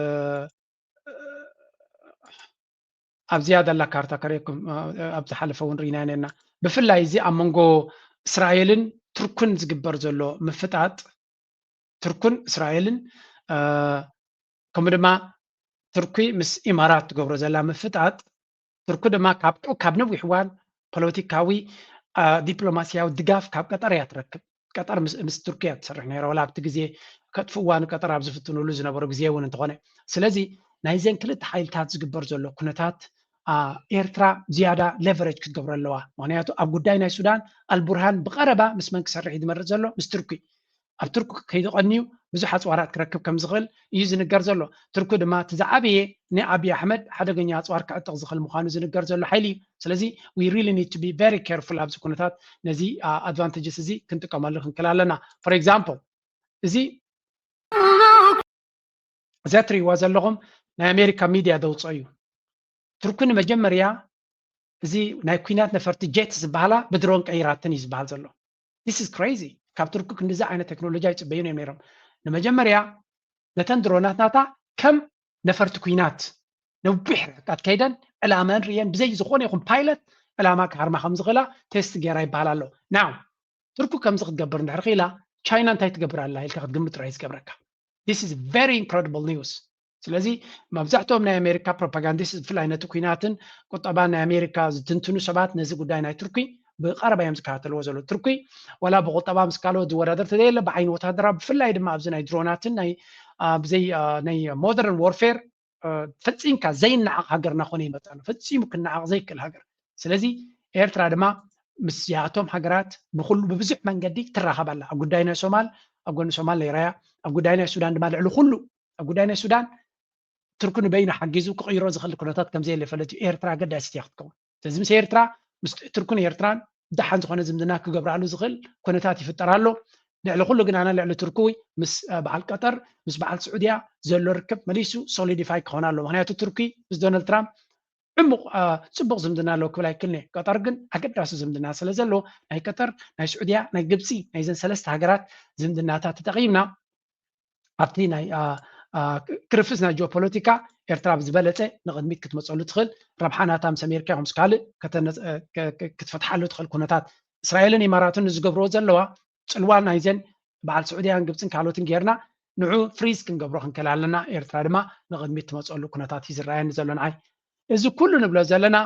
ኣብ ዝያዳ ላ ካርታ ከርእየኩም እ፣ ኣብ ዝሓለፈ እውን ርኢና ነና። ብፍላይ እዚ ኣብ መንጎ እስራኤልን ቱርክን ዝግበር ዘሎ ምፍጣጥ፣ ቱርክን እስራኤልን እ፣ ከምኡ ድማ ቱርኪ ምስ ኢማራት ትገብሮ ዘላ ምፍጣጥ፣ ቱርኪ ድማ ካብ ቅ- ካብ ነዊሕ እዋን ፖለቲካዊ እ፣ ዲፕሎማሲያዊ ድጋፍ ካብ ቀጠር እያ ትረክብ። ቀጠር ምስ ምስ ቱርኪ እያ ትሰርሕ ነይራ፣ ዋላ ኣብቲ ግዜ ከጥፍእዋ ንቀጠር ኣብ ዝፍትኑሉ ዝነበሩ ግዜ እውን እንተኾነ። ስለዚ ናይዘን ክልተ ሓይልታት ዝግበር ዘሎ ኩነታት እ፣ ኤርትራ ዝያዳ ሌቨሬጅ ክትገብሮ ኣለዋ። ምክንያቱ ኣብ ጉዳይ ናይ ሱዳን ኣልቡርሃን ብቐረባ ምስ መን ክሰርሕ እዩ ዝመርጽ ዘሎ? ምስ ቱርኪ። ኣብ ቱርኪ ከይተቐንዩ ብዙሕ ኣፅዋራት ክረክብ ከም ዝኽእል እዩ ዝንገር ዘሎ። ቱርኪ ድማ እቲ ዝዓበየ ንኣብይ ኣሕመድ ሓደገኛ ኣፅዋር ክዕጥቕ ዝኽእል ምዃኑ ዝንገር ዘሎ ሓይሊ እዩ። ስለዚ we really need to be very careful ኣብዚ ኩነታት፣ ነዚ ኣድቫንቴጅስ እዚ ክንጥቀመሉ ክንክእል ኣለና። ፎር ኤግዛምፕል፣ እዚ እዚኣ ትርእይዋ ዘለኹም ናይ ኣሜሪካ ሚድያ ዘውፅኦ እዩ። ቱርኪ ንመጀመርያ እዚ ናይ ኩናት ነፈርቲ ጀት ዝበሃላ ብድሮን ቀይራትን እዩ ዝበሃል ዘሎ። This is crazy። ካብ ቱርኪ ክንዲዚ ዓይነት ቴክኖሎጂ ኣይፅበዩን እዮም ነይሮም። ንመጀመርያ ነተን ድሮናት ናታ ከም ነፈርቲ ኩናት ነዊሕ ርሕቀት ከይደን ዕላመን ርየን ብዘይ ዝኾነ ይኹን ፓይለት ዕላማ ክሃርማ ከም ዝኽእላ ቴስት ገይራ ይበሃል ኣሎ። ናው ቱርኪ ከምዚ ክትገብር እንድሕር ክኢላ፣ ቻይና እንታይ ትገብር ኣላ ኢልካ ክትግምት ጥራይ ዝገብረካ። This is very incredible news። ስለዚ መብዛሕትኦም ናይ ኣሜሪካ ፕሮፓጋንዲስት ብፍላይ ነቲ ኩናትን ቁጠባን ናይ ኣሜሪካ ዝትንትኑ ሰባት ነዚ ጉዳይ ናይ ቱርኪ ብቐረባ እዮም ዝከታተልዎ ዘለዉ። ቱርኪ ዋላ ብቁጠባ ምስ ካልኦት ዝወዳደር ተዘየለ ብዓይኒ ወታደራዊ ብፍላይ ድማ ኣብዚ ናይ ድሮናትን ናይ ብዘይ ናይ ሞደርን ዎርፌር ፈጺምካ ዘይነዓቕ ሃገር እናኾነ ይመጽእ ኣሎ። ፈጺሙ ክነዓቕ ዘይክእል ሃገር። ስለዚ ኤርትራ ድማ ምስያቶም ሃገራት ብኩሉ ብብዙሕ መንገዲ ትራኸብ ኣላ። ኣብ ጉዳይ ናይ ሶማል ኣብ ጎኒ ሶማል ነይራ እያ። ኣብ ጉዳይ ናይ ሱዳን ድማ ልዕሊ ኩሉ ኣብ ጉዳይ ናይ ሱዳን ቱርኪ ንበይኑ ሓጊዙ ክቕይሮ ዝኽእል ኩነታት ከም ዘየለ ይፈለጥ እዩ። ኤርትራ ኣገዳሲት እያ ክትከውን። ስለዚ ምስ ኤርትራ ምስ ቱርክን ኤርትራን ደሓን ዝኾነ ዝምድና ክገብራሉ ዝኽእል ኩነታት ይፍጠር ኣሎ። ልዕሊ ኩሉ ግን ኣነ ልዕሊ ቱርኪ ምስ በዓል ቀጠር ምስ በዓል ስዑድያ ዘሎ ርክብ መሊሱ ሶሊዲፋይ ክኾን ኣሎ። ምክንያቱ ቱርኪ ምስ ዶናልድ ትራምፕ ዕሙቕ ጽቡቕ ዝምድና ኣለዎ ክብል ኣይክልኒ። ቀጠር ግን ኣገዳሲ ዝምድና ስለ ዘለዎ ናይ ቀጠር ናይ ስዑድያ ናይ ግብፂ ናይዘን ሰለስተ ሃገራት ዝምድናታት ተጠቒምና ኣብቲ ናይ ክርፍስ ናይ ጂኦፖለቲካ ኤርትራ ብዝበለፀ ንቕድሚት ክትመፀሉ ትኽእል ረብሓ ናታ ምስ ኣሜሪካ ይኹን ምስ ካልእ ክትፈትሓሉ ትኽእል ኩነታት እስራኤልን ኢማራትን ንዝገብርዎ ዘለዋ ፅልዋ ናይዘን በዓል ስዑድያን ግብፅን ካልኦትን ጌርና ንዑ ፍሪዝ ክንገብሮ ክንክእል ኣለና። ኤርትራ ድማ ንቕድሚት ትመፀሉ ኩነታት እዩ ዝረኣየኒ ዘሎ ንዓይ። እዚ ኩሉ ንብሎ ዘለና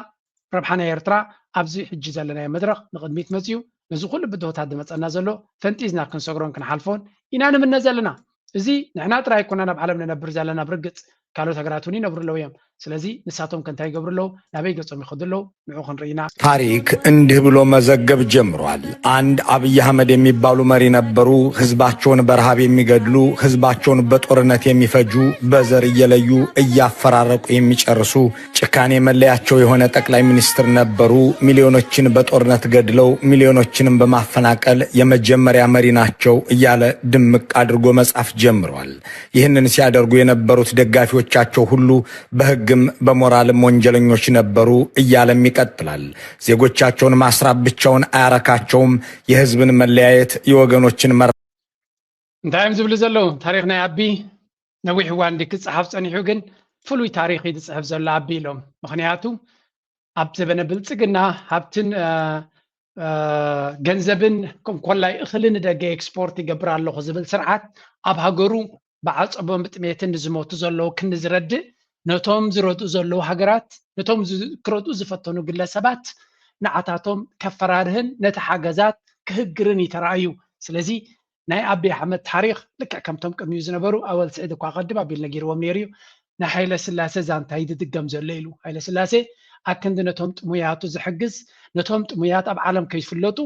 ረብሓ ናይ ኤርትራ ኣብዚ ሕጂ ዘለናዮ መድረኽ ንቕድሚት መፅዩ ነዚ ኩሉ ብድሆታት ዝመፀና ዘሎ ፈንጢዝና ክንሰግሮን ክንሓልፎን ኢና ንምነ ዘለና። እዚ ንሕና ጥራይ ኣይኮናን ኣብ ዓለም ንነብር ዘለና ብርግፅ ካልኦት ሃገራት እውን ይነብሩ ኣለዉ እዮም። ስለዚ ንሳቶም ከ እንታይ ይገብሩ ኣለዉ? ናበይ ገጾም ይኸዱ ኣለዉ? ንዑ ክንርኢ ኢና። ታሪክ እንዲህ ብሎ መዘገብ ጀምሯል። አንድ አብይ አህመድ የሚባሉ መሪ ነበሩ። ህዝባቸውን በረሃብ የሚገድሉ፣ ህዝባቸውን በጦርነት የሚፈጁ፣ በዘር እየለዩ እያፈራረቁ የሚጨርሱ ጭካኔ መለያቸው የሆነ ጠቅላይ ሚኒስትር ነበሩ። ሚሊዮኖችን በጦርነት ገድለው ሚሊዮኖችንም በማፈናቀል የመጀመሪያ መሪ ናቸው እያለ ድምቅ አድርጎ መጻፍ ጀምሯል። ይህንን ሲያደርጉ የነበሩት ደጋፊዎቻቸው ሁሉ በሕግም በሞራልም ወንጀለኞች ነበሩ እያለም ይቀጥላል። ዜጎቻቸውን ማስራብ ብቻውን አያረካቸውም። የሕዝብን መለያየት፣ የወገኖችን መራ እንታይ እዮም ዝብሉ ዘለዉ? ታሪኽ ናይ ኣቢ ነዊሕ እዋን እንዲ ክጸሓፍ ጸኒሑ፣ ግን ፍሉይ ታሪኽ እዩ ዝጽሕፍ ዘሎ ኣቢ ኢሎም። ምኽንያቱ ኣብ ዘበነ ብልጽግና ሃብትን ገንዘብን፣ ከም ኮላይ እኽሊ ንደገ ኤክስፖርት ይገብር ኣለኹ ዝብል ስርዓት፣ ኣብ ሃገሩ ብዓጸቦን ብጥሜትን ንዝሞቱ ዘለዉ ክንዲ ዝረድእ፣ ነቶም ዝረድኡ ዘለዉ ሃገራት፣ ነቶም ክረድኡ ዝፈተኑ ግለሰባት ንዓታቶም ከፈራርህን ነቲ ሓገዛት ክህግርን እዩ ተራእዩ። ስለዚ ናይ ኣቢ ኣሕመድ ታሪኽ ልክዕ ከምቶም ቅድሚኡ ዝነበሩ፣ ኣወል ስዒድ እኳ ቀድም ኣቢሉ ነጊርዎም ነይሩ እዩ። ናይ ሃይለ ስላሴ ዛንታ እዩ ዝድገም ዘሎ ኢሉ። ሃይለ ስላሴ ኣክንዲ ነቶም ጥሙያቱ ዝሕግዝ፣ ነቶም ጥሙያት ኣብ ዓለም ከይፍለጡ፣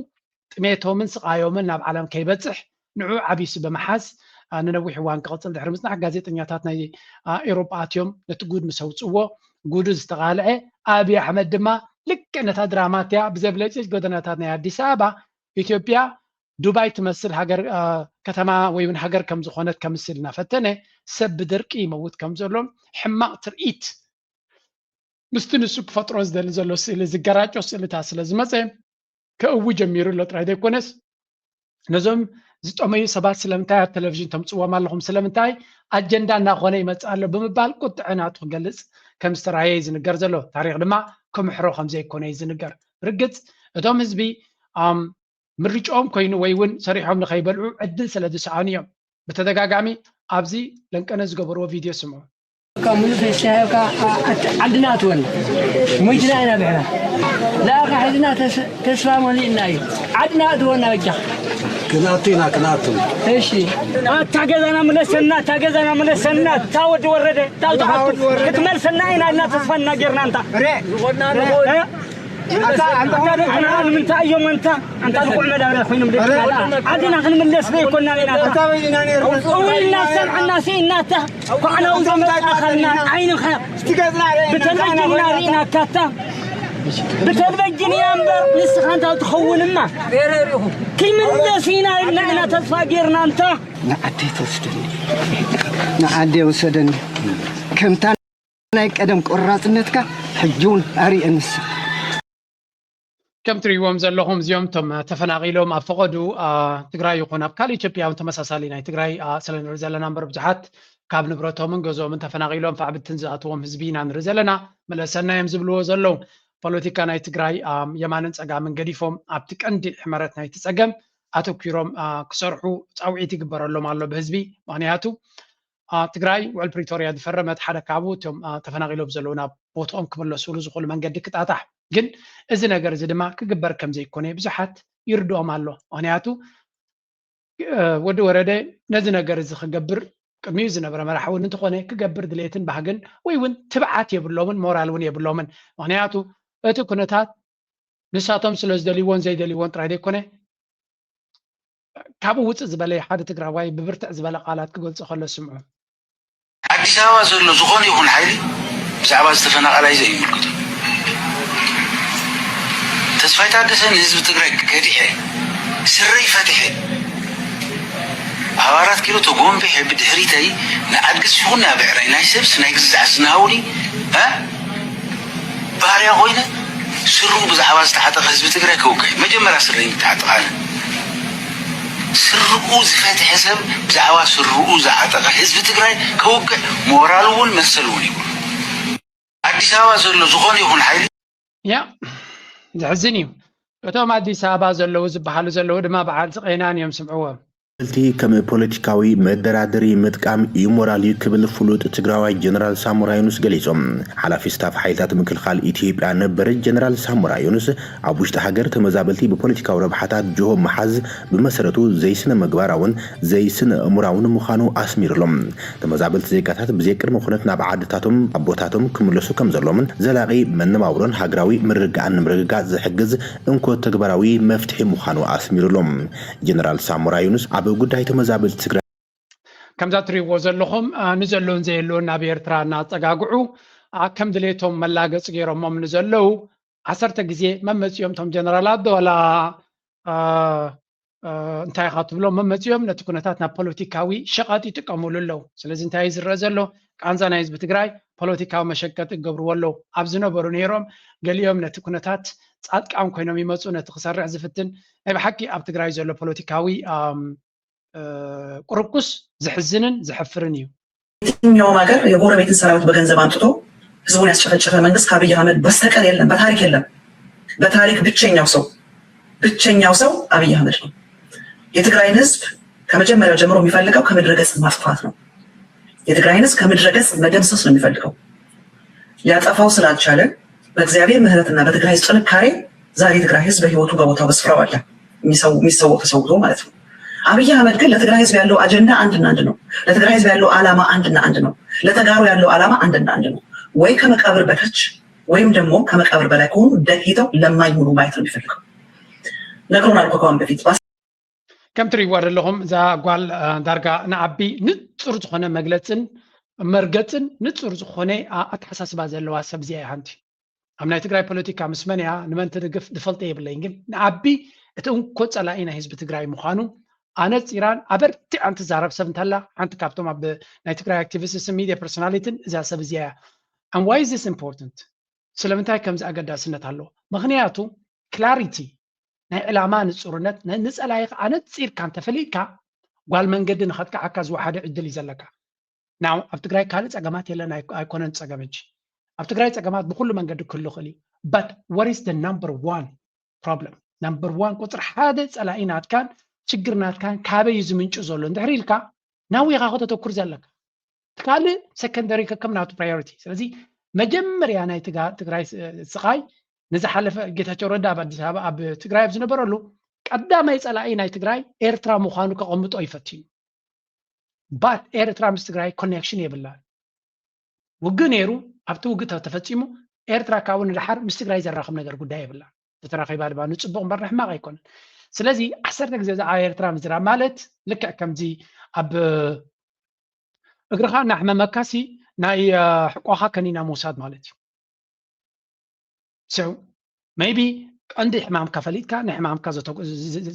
ጥሜቶምን ስቓዮምን ናብ ዓለም ከይበጽሕ ንዑ ዓቢሱ ብምሓዝ፣ ንነዊሕ እዋን ክቕጽል ድሕሪ ምጽናሕ፣ ጋዜጠኛታት ናይ ኤውሮጳ ኣትዮም ነቲ ጉድ ምስ ኣውጽዎ፣ ጉዱ ዝተቓልዐ ኣቢ ኣሕመድ ድማ ልክዕ ነታ ድራማ እቲኣ ብዘብለጭልጭ ጎደናታት ናይ ኣዲስ ኣበባ፣ ኢትዮጵያ ዱባይ ትመስል ሃገር፣ ከተማ ወይ እውን ሃገር ከም ዝኾነት ከምስል እናፈተነ፣ ሰብ ብድርቂ ይመውት ከም ዘሎ፣ ሕማቕ ትርኢት ምስቲ ንሱ ክፈጥሮ ዝደሊ ዘሎ ስእሊ ዝገራጮ ስእልታት ስለ ዝመፀ፣ ከእዊ ጀሚሩ ኣሎ ጥራይ ዘይኮነስ፣ ነዞም ዝጠመዩ ሰባት ስለምንታይ ኣብ ቴሌቪዥን ተምፅዎም ኣለኹም፣ ስለምንታይ ኣጀንዳ እናኾነ ይመፅእ ኣሎ ብምባል ቁጥዐ ናቱ ክገልፅ ከም ዝተራየ እዩ ዝንገር ዘሎ። ታሪኽ ድማ ክምሕሮ ከም ዘይኮነ እዩ ዝንገር። ርግፅ እቶም ህዝቢ ምርጫኦም ኮይኑ ወይ እውን ሰሪሖም ንኸይበልዑ ዕድል ስለ ዝሰኣኑ እዮም። ብተደጋጋሚ ኣብዚ ለንቀነ ዝገበርዎ ቪድዮ ስምዑ። ካብ ሙሉእ ተስፋ ሂብካ ዓድና ኣትወና። ሞይትና ኢና ብሕና። ለኣኻ ሕዝና ተስፋ መሊእና እዩ። ዓድና ኣትወና በጃኻ። ክንኣቱ ኢና ክንኣቱ። እሺ። ኣታ ገዛና ምለሰና፣ ኣታ ገዛና ምለሰና፣ እታ ወዲ ወረደ፣ እታ ዝሓቱ ክትመልሰና ኢና እና ተስፋ እናጌርና እንታ። ንምንታይ እዮም እንታ ኣንታ ልቁዕ መዳበርያ ኮይኖም ደቂ ዓድና ክንምለስ ዘይኮና ኢና። እውልና ሰምዕና ስኢናታ ኳዕናው ዘመጣኻልና ዓይንኻ ብተለቪጅን ኢና ርኢናካታ። ብተለቪጅን እያ እምበር ንስኻ እንታ ትኸውንማ ክምለስ ኢና ኢልና ኢና ተስፋ ጌርና እንታ። ንዓደይ ተወስደኒ ንዓደይ ውሰደኒ ከምታ ናይ ቀደም ቆራፅነትካ ሕጂ እውን ኣርእየኒ ንስኻ። ከም ትሪእዎም ዘለኹም እዚኦም እቶም ተፈናቒሎም ኣብ ፈቐዱ ትግራይ ይኹን ኣብ ካልእ ኢትዮጵያ እውን ተመሳሳሊ ናይ ትግራይ ስለ ንርኢ ዘለና እምበር ብዙሓት ካብ ንብረቶምን ገዝኦምን ተፈናቒሎም ፋዕብትን ዝኣትዎም ህዝቢ ኢና ንርኢ ዘለና። መለሰና እዮም ዝብልዎ ዘለዉ። ፖለቲካ ናይ ትግራይ የማንን ፀጋምን ገዲፎም ኣብቲ ቀንዲ ሕመረት ናይቲ ፀገም ኣተኲሮም ክሰርሑ ፃውዒት ይግበረሎም ኣሎ ብህዝቢ። ምኽንያቱ ትግራይ ውዕል ፕሪቶርያ ዝፈረመት ሓደ ካብኡ እቶም ተፈናቒሎም ዘለዉ ናብ ቦትኦም ክምለስሉ ዝኽእሉ መንገዲ ክጣጣሕ። ግን እዚ ነገር እዚ ድማ ክግበር ከም ዘይኮነ ብዙሓት ይርድኦም ኣሎ። ምኽንያቱ ወዲ ወረደ ነዚ ነገር እዚ ክገብር ቅድሚኡ ዝነበረ መራሒ እውን እንተኾነ ክገብር ድሌትን ባህግን ወይ እውን ትብዓት የብሎምን ሞራል እውን የብሎምን። ምኽንያቱ እቲ ኩነታት ንሳቶም ስለ ዝደልይዎን ዘይደልይዎን ጥራይ ዘይኮነ ካብኡ ውፅእ ዝበለ ሓደ ትግራዋይ ብብርትዕ ዝበለ ቃላት ክገልፆ ከሎ ስምዑ። ኣዲስ ኣበባ ዘሎ ዝኾነ ይኹን ሓይሊ ብዛዕባ ዝተፈናቐላይ ዘይምልክቶ ተስፋይ ታደሰ ንህዝቢ ትግራይ ከዲሐ ስረይ ፈትሐ ኣብ ኣራት ኪሎ ተጎንቢሐ ብድሕሪተይ ንኣድግስ ይኹን ንብዕራይ ናይ ሰብስ ናይ ግዛዕስ ንሃውኒ ባርያ ኮይነ ስርኡ ብዛዕባ ዝተዓጠቐ ህዝቢ ትግራይ ከውግዕ መጀመርያ ስረይ ምተዓጥቕ ኣነ። ስርኡ ዝፈትሐ ሰብ ብዛዕባ ስርኡ ዝዓጠቐ ህዝቢ ትግራይ ከውግዕ ሞራል እውን መሰል እውን ይብሉ። ኣዲስ ኣበባ ዘሎ ዝኾነ ይኹን ሓይሊ ያ ዘሕዝን እዩ። እቶም ኣዲስ ኣበባ ዘለዉ ዝበሃሉ ዘለዉ ድማ በዓል ስቐይናን እዮም ስምዕዎም። እቲ ከም ፖለቲካዊ መደራደሪ ምጥቃም ኢሞራል እዩ ክብል ፍሉጥ ትግራዋይ ጀነራል ሳሞራ ዮኑስ ገሊጹ። ሓላፊ ስታፍ ሓይልታት ምክልኻል ኢትዮጵያ ነበር ጀነራል ሳሞራ ዮኑስ ኣብ ውሽጢ ሃገር ተመዛበልቲ ብፖለቲካዊ ረብሓታት ጅሆ ምሓዝ ብመሰረቱ ዘይስነ ምግባራውን ዘይስነ እምራውን ምዃኑ ኣስሚሩሎም። ተመዛበልቲ ዜጋታት ብዘይቅድመ ኩነት ናብ ዓድታቶም ኣቦታቶም ክምለሱ ከም ዘሎምን ዘላቒ መነባብሮን ሃገራዊ ምርግጋእን ንምርግጋጽ ዝሕግዝ እንኮ ተግባራዊ መፍትሒ ምዃኑ ኣስሚሩሎም። ጀነራል ሳሞራ ዩኑስ ኣብ ጉዳይ ተመዛበልቲ ትግራይ ከምዛ ትሪእዎ ዘለኹም ንዘሎን ዘየሎን ናብ ኤርትራ እናፀጋግዑ ከም ድሌቶም መላገፂ ገይሮሞም ንዘለዉ ዓሰርተ ግዜ መመፂኦም እቶም ጀነራላት ዶ ዋላ እንታይ ኢኻ ትብሎ መመፂኦም ነቲ ኩነታት ናብ ፖለቲካዊ ሸቐጥ ይጥቀምሉ ኣለዉ። ስለዚ እንታይ እዩ ዝረአ ዘሎ? ቃንዛ ናይ ህዝቢ ትግራይ ፖለቲካዊ መሸቀጢ ይገብርዎ ኣለዉ። ኣብ ዝነበሩ ነይሮም ገሊኦም ነቲ ኩነታት ፃድቃን ኮይኖም ይመፁ፣ ነቲ ክሰርሕ ዝፍትን ናይ ብሓቂ ኣብ ትግራይ ዘሎ ፖለቲካዊ ቁርቁስ ዘሕዝንን ዘሕፍርን እዩ። የትኛውም ሀገር የጎረቤትን ሰራዊት በገንዘብ አምጥቶ ህዝቡን ያስጨፈጨፈ መንግስት ከአብይ አህመድ በስተቀር የለም፣ በታሪክ የለም። በታሪክ ብቸኛው ሰው ብቸኛው ሰው አብይ አህመድ ነው። የትግራይን ህዝብ ከመጀመሪያው ጀምሮ የሚፈልገው ከምድረ ገጽ ማጥፋት ነው። የትግራይን ህዝብ ከምድረ ገጽ መደምሰስ ነው የሚፈልገው። ሊያጠፋው ስላልቻለ በእግዚአብሔር ምህረትና በትግራይ ህዝብ ጥንካሬ ዛሬ የትግራይ ህዝብ በህይወቱ በቦታው በስፍራው አለ፣ የሚሰው- የሚሰዋው ተሰውቶ ማለት ነው። አብይ አህመድ ግን ለትግራይ ህዝብ ያለው አጀንዳ አንድና አንድ ነው። ለትግራይ ህዝብ ያለው ዓላማ አንድና አንድ ነው። ለተጋሩ ያለው ዓላማ አንድና አንድ ነው። ወይ ከመቃብር በታች ወይም ደግሞ ከመቃብር በላይ ከሆኑ ደቂተው ለማኝ ሆኖ ማየት ነው የሚፈልገው። ነግሮናል እኮ ከአሁን በፊት ከም ትሪእዋ ዘለኹም እዛ ጓል ዳርጋ ንዓቢ ንፁር ዝኾነ መግለፅን መርገፅን ንፁር ዝኾነ ኣተሓሳስባ ዘለዋ ሰብ እዚኣ እያ። ሓንቲ ኣብ ናይ ትግራይ ፖለቲካ ምስ መን እያ ንመን ትድግፍ ዝፈልጦ የብለይን፣ ግን ንዓቢ እቲ እንኮ ፀላኢ ናይ ህዝቢ ትግራይ ምዃኑ ኣነፂራን ኣበርቲዓን ትዛረብ ሰብ እንተላ ሓንቲ ካብቶም ኣብ ናይ ትግራይ ኣክቲቪስትስን ሚድያ ፐርሶናሊቲን እዛ ሰብ እዚኣ እያ። And why is this important? ስለምንታይ ከምዚ ኣገዳስነት ኣለዎ? ምኽንያቱ ክላሪቲ ናይ ዕላማ ንፁርነት ንፀላኢኻ ኣነፂርካ እንተፈሊጥካ ጓል መንገዲ ንኸጥቅዓካ ዝወሓደ ዕድል እዩ ዘለካ። ናው ኣብ ትግራይ ካልእ ፀገማት የለን ኣይኮነን ፀገም እንጂ ኣብ ትግራይ ፀገማት ብኩሉ መንገዲ ክህሉ ይኽእል እዩ። But what is the number one problem? Number one ቁፅሪ ሓደ ፀላኢ ናትካን ችግር ናትካን ካበይ እዩ ዝምንጩ ዘሎ እንድሕር ኢልካ ናዊኻ ከተተኩር ዘለካ ካልእ ሰከንደሪ ከከም ናቱ ፕራዮሪቲ። ስለዚ መጀመርያ ናይ ትግራይ ስቓይ ንዝሓለፈ ጌታቸው ረዳ ኣብ ኣዲስ ኣበባ ኣብ ትግራይ ኣብ ዝነበረሉ ቀዳማይ ፀላኢ ናይ ትግራይ ኤርትራ ምዃኑ ከቐምጦ ይፈትዩ። ባት ኤርትራ ምስ ትግራይ ኮኔክሽን የብላን። ውግእ ነይሩ፣ ኣብቲ ውግእ ተፈፂሙ ኤርትራ ካብኡ ንደሓር ምስ ትግራይ ዘራኽብ ነገር ጉዳይ የብላን። ተተራኺባ ድማ ንፅቡቕ እምበር ንሕማቕ ኣይኮነን። ስለዚ ዓሰርተ ግዜ ብዛዕባ ኤርትራ ምዝራብ ማለት ልክዕ ከምዚ ኣብ እግርኻ እናሕመመካሲ ናይ ሕቆኻ ከኒና ምውሳድ ማለት እዩ። So maybe ቀንዲ ሕማምካ ፈሊጥካ ንሕማምካ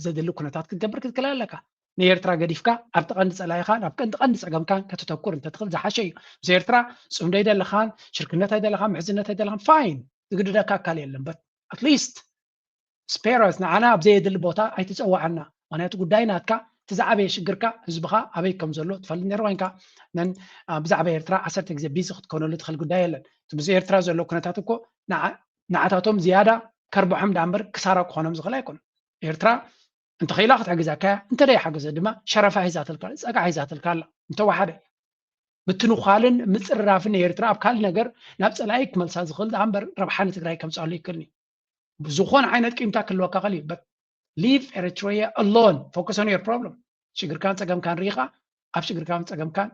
ዘድሊ ኩነታት ክትገብር ክትክእል ኣለካ። ንኤርትራ ገዲፍካ ኣብቲ ቀንዲ ፀላኢኻን ኣብ ቀንዲ ቀንዲ ፀገምካን ከተተኩር እንተትኽእል ዝሓሸ እዩ። ምስ ኤርትራ ፅምዶ ኣይደለኻን፣ ሽርክነት ኣይደለኻን፣ ምሕዝነት ኣይደለኻን፣ ፋይን ዝግድደካ ኣካል የለን። But at least spare us ንዓና ኣብ ዘየድሊ ቦታ ኣይትፀዋዓና። ምክንያቱ ጉዳይ ናትካ እቲ ዝዓበየ ሽግርካ ህዝብኻ ኣበይ ከም ዘሎ ትፈልጥ ነይሩ ኮይንካ ነን ብዛዕባ ኤርትራ ዓሰርተ ግዜ ቢዚ ክትኮነሉ ትኽእል ጉዳይ የለን። እቲ ምስ ኤርትራ ዘሎ ኩነታት እኮ ንዓታቶም ዝያዳ ከርብሖም ዳ እምበር ክሳራ ክኾኖም ዝኽእል ኣይኮነ። ኤርትራ እንተኽኢላ ክትሕግዘካ እያ፣ እንተ ደይሓገዘ ድማ ሸረፋ ሒዛትልካ ፀጋ ሒዛትልካ ኣላ። እንተወሓደ ምትንዃልን ምፅርራፍን ኤርትራ ኣብ ካልእ ነገር ናብ ፀላኢ ክመልሳ ዝኽእል ዳ እምበር ረብሓ ንትግራይ ከምፅኣሉ ይክእልኒ። ብዝኾነ ዓይነት ቂምታ ክህልወካ ክእል እዩ። But leave Eritrea alone, focus on your problem። ሽግርካን ፀገምካን ርኢኻ ኣብ ሽግርካን ፀገምካን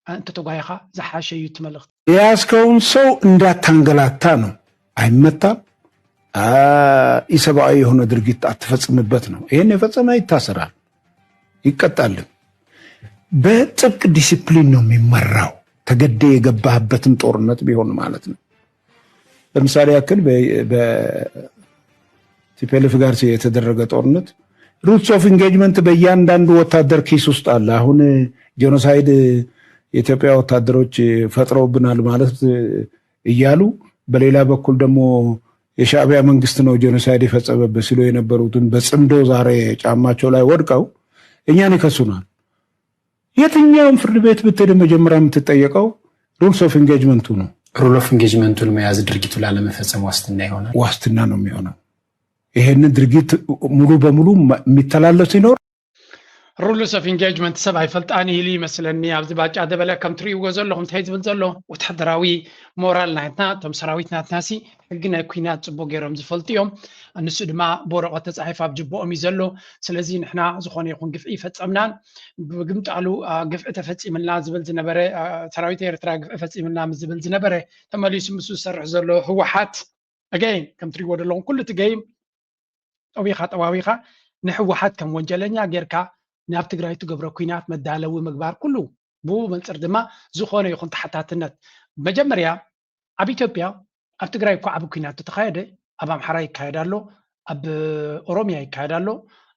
እንተተጓይኻ ዝሓሸ እዩ እቲ መልእኽቲ። የያዝከውን ሰው እንዳታንገላታ ነው። አይመታም፣ ኢሰብአዊ የሆነ ድርጊት አትፈጽምበት ነው። ይህን የፈጸመ ይታሰራል፣ ይቀጣልም። በጥብቅ ዲሲፕሊን ነው የሚመራው። ተገደ የገባህበትም ጦርነት ቢሆን ማለት ነው። ለምሳሌ ያክል በቲፔልፍ ጋር የተደረገ ጦርነት rules of engagement በእያንዳንዱ ወታደር ኪስ ውስጥ አለ። አሁን ጄኖሳይድ የኢትዮጵያ ወታደሮች ፈጥረውብናል ማለት እያሉ በሌላ በኩል ደግሞ የሻዕቢያ መንግስት ነው ጄኖሳይድ የፈጸመብህ ሲሉ የነበሩትን በጽምዶ ዛሬ ጫማቸው ላይ ወድቀው እኛን ይከሱናል። የትኛውም ፍርድ ቤት ብትሄድ መጀመሪያ የምትጠየቀው rules of engagement ኡ ነው። Rule of engagement ኡን መያዝ ድርጊቱ ላለመፈጸም ዋስትና ይሆናል። ዋስትና ነው የሚሆነው። ይሄንን ድርጊት ሙሉ በሙሉ የሚተላለፍ ሲኖር rules of engagement ሰብ ኣይፈልጣን ኢሉ ይመስለኒ። ኣብዚ ባጫ ደበለ ከም ትርእይዎ ዘለኹም እንታይ ዝብል ዘሎ ወታደራዊ ሞራል ናትና እቶም ሰራዊት ናትና ሲ ሕጊ ናይ ኩናት ፅቡቅ ገይሮም ዝፈልጡ እዮም። ንሱ ድማ ብወረቀት ተፃሒፉ ኣብ ጅቦኦም እዩ ዘሎ። ስለዚ ንሕና ዝኾነ ይኹን ግፍዒ ፈፀምናን ብግምጣሉ ግፍዒ ተፈፂምልና ዝብል ዝነበረ ሰራዊት ኤርትራ ግፍዒ ፈፂምልና ዝብል ዝነበረ ተመሊሱ ምስ ዝሰርሕ ዘሎ ህወሓት again ከም ትሪእዎ ዘለኹም ኩሉ እቲ game ጠዊኻ ጠዋዊኻ ንህወሓት ከም ወንጀለኛ ጌርካ ናብ ትግራይ ትገብሮ ኩናት መዳለዊ ምግባር ኩሉ ብኡ መንፅር ድማ ዝኾነ ይኹን ተሓታትነት መጀመርያ ኣብ ኢትዮጵያ ኣብ ትግራይ እኮ ዓቢ ኩናት ተተኻየደ፣ ኣብ ኣምሓራ ይካየድ ኣሎ፣ ኣብ ኦሮሚያ ይካየድ ኣሎ፣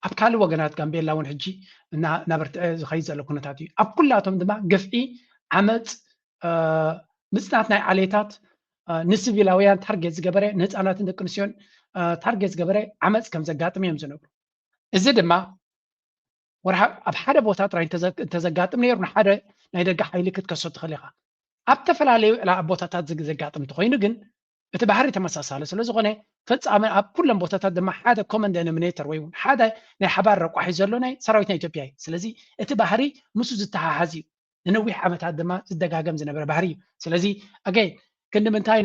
ኣብ ካልእ ወገናት ጋምቤላ እውን ሕጂ እናበርትዐ ዝኸይድ ዘሎ ኩነታት እዩ። ኣብ ኩላቶም ድማ ግፍዒ፣ ዓመፅ፣ ምፅናት ናይ ዓሌታት፣ ንስቪላውያን ታርጌት ዝገበረ፣ ንህፃናትን ደቂ ኣንስትዮን ታርጌት ዝገበረ ዓመፅ ከም ዘጋጥም እዮም ዝነግሩ። እዚ ድማ ወርሓ ኣብ ሓደ ቦታ ጥራይ እንተዘጋጥም ነይሩ ንሓደ ናይ ደገ ሓይሊ ክትከሶ ትኽእል ኢኻ። ኣብ ዝተፈላለዩ ቦታታት ዘጋጥም እንተኮይኑ ግን እቲ ባህሪ ተመሳሳሊ ስለ ዝኾነ ፈጻሚ ኣብ ኩሎም ቦታታት ድማ ሓደ ኮመን ደኖሚኔተር ወይ ሓደ ናይ ሓባር ረቋሒ ዘሎ ናይ ሰራዊት ናይ ኢትዮጵያ እዩ። ስለዚ እቲ ባህሪ ምስ ዝተሓሓዝ እዩ። ንነዊሕ ዓመታት ድማ ዝደጋገም ዝነበረ ባህሪ እዩ። ስለዚ ኣገይ ክንዲ ምንታይ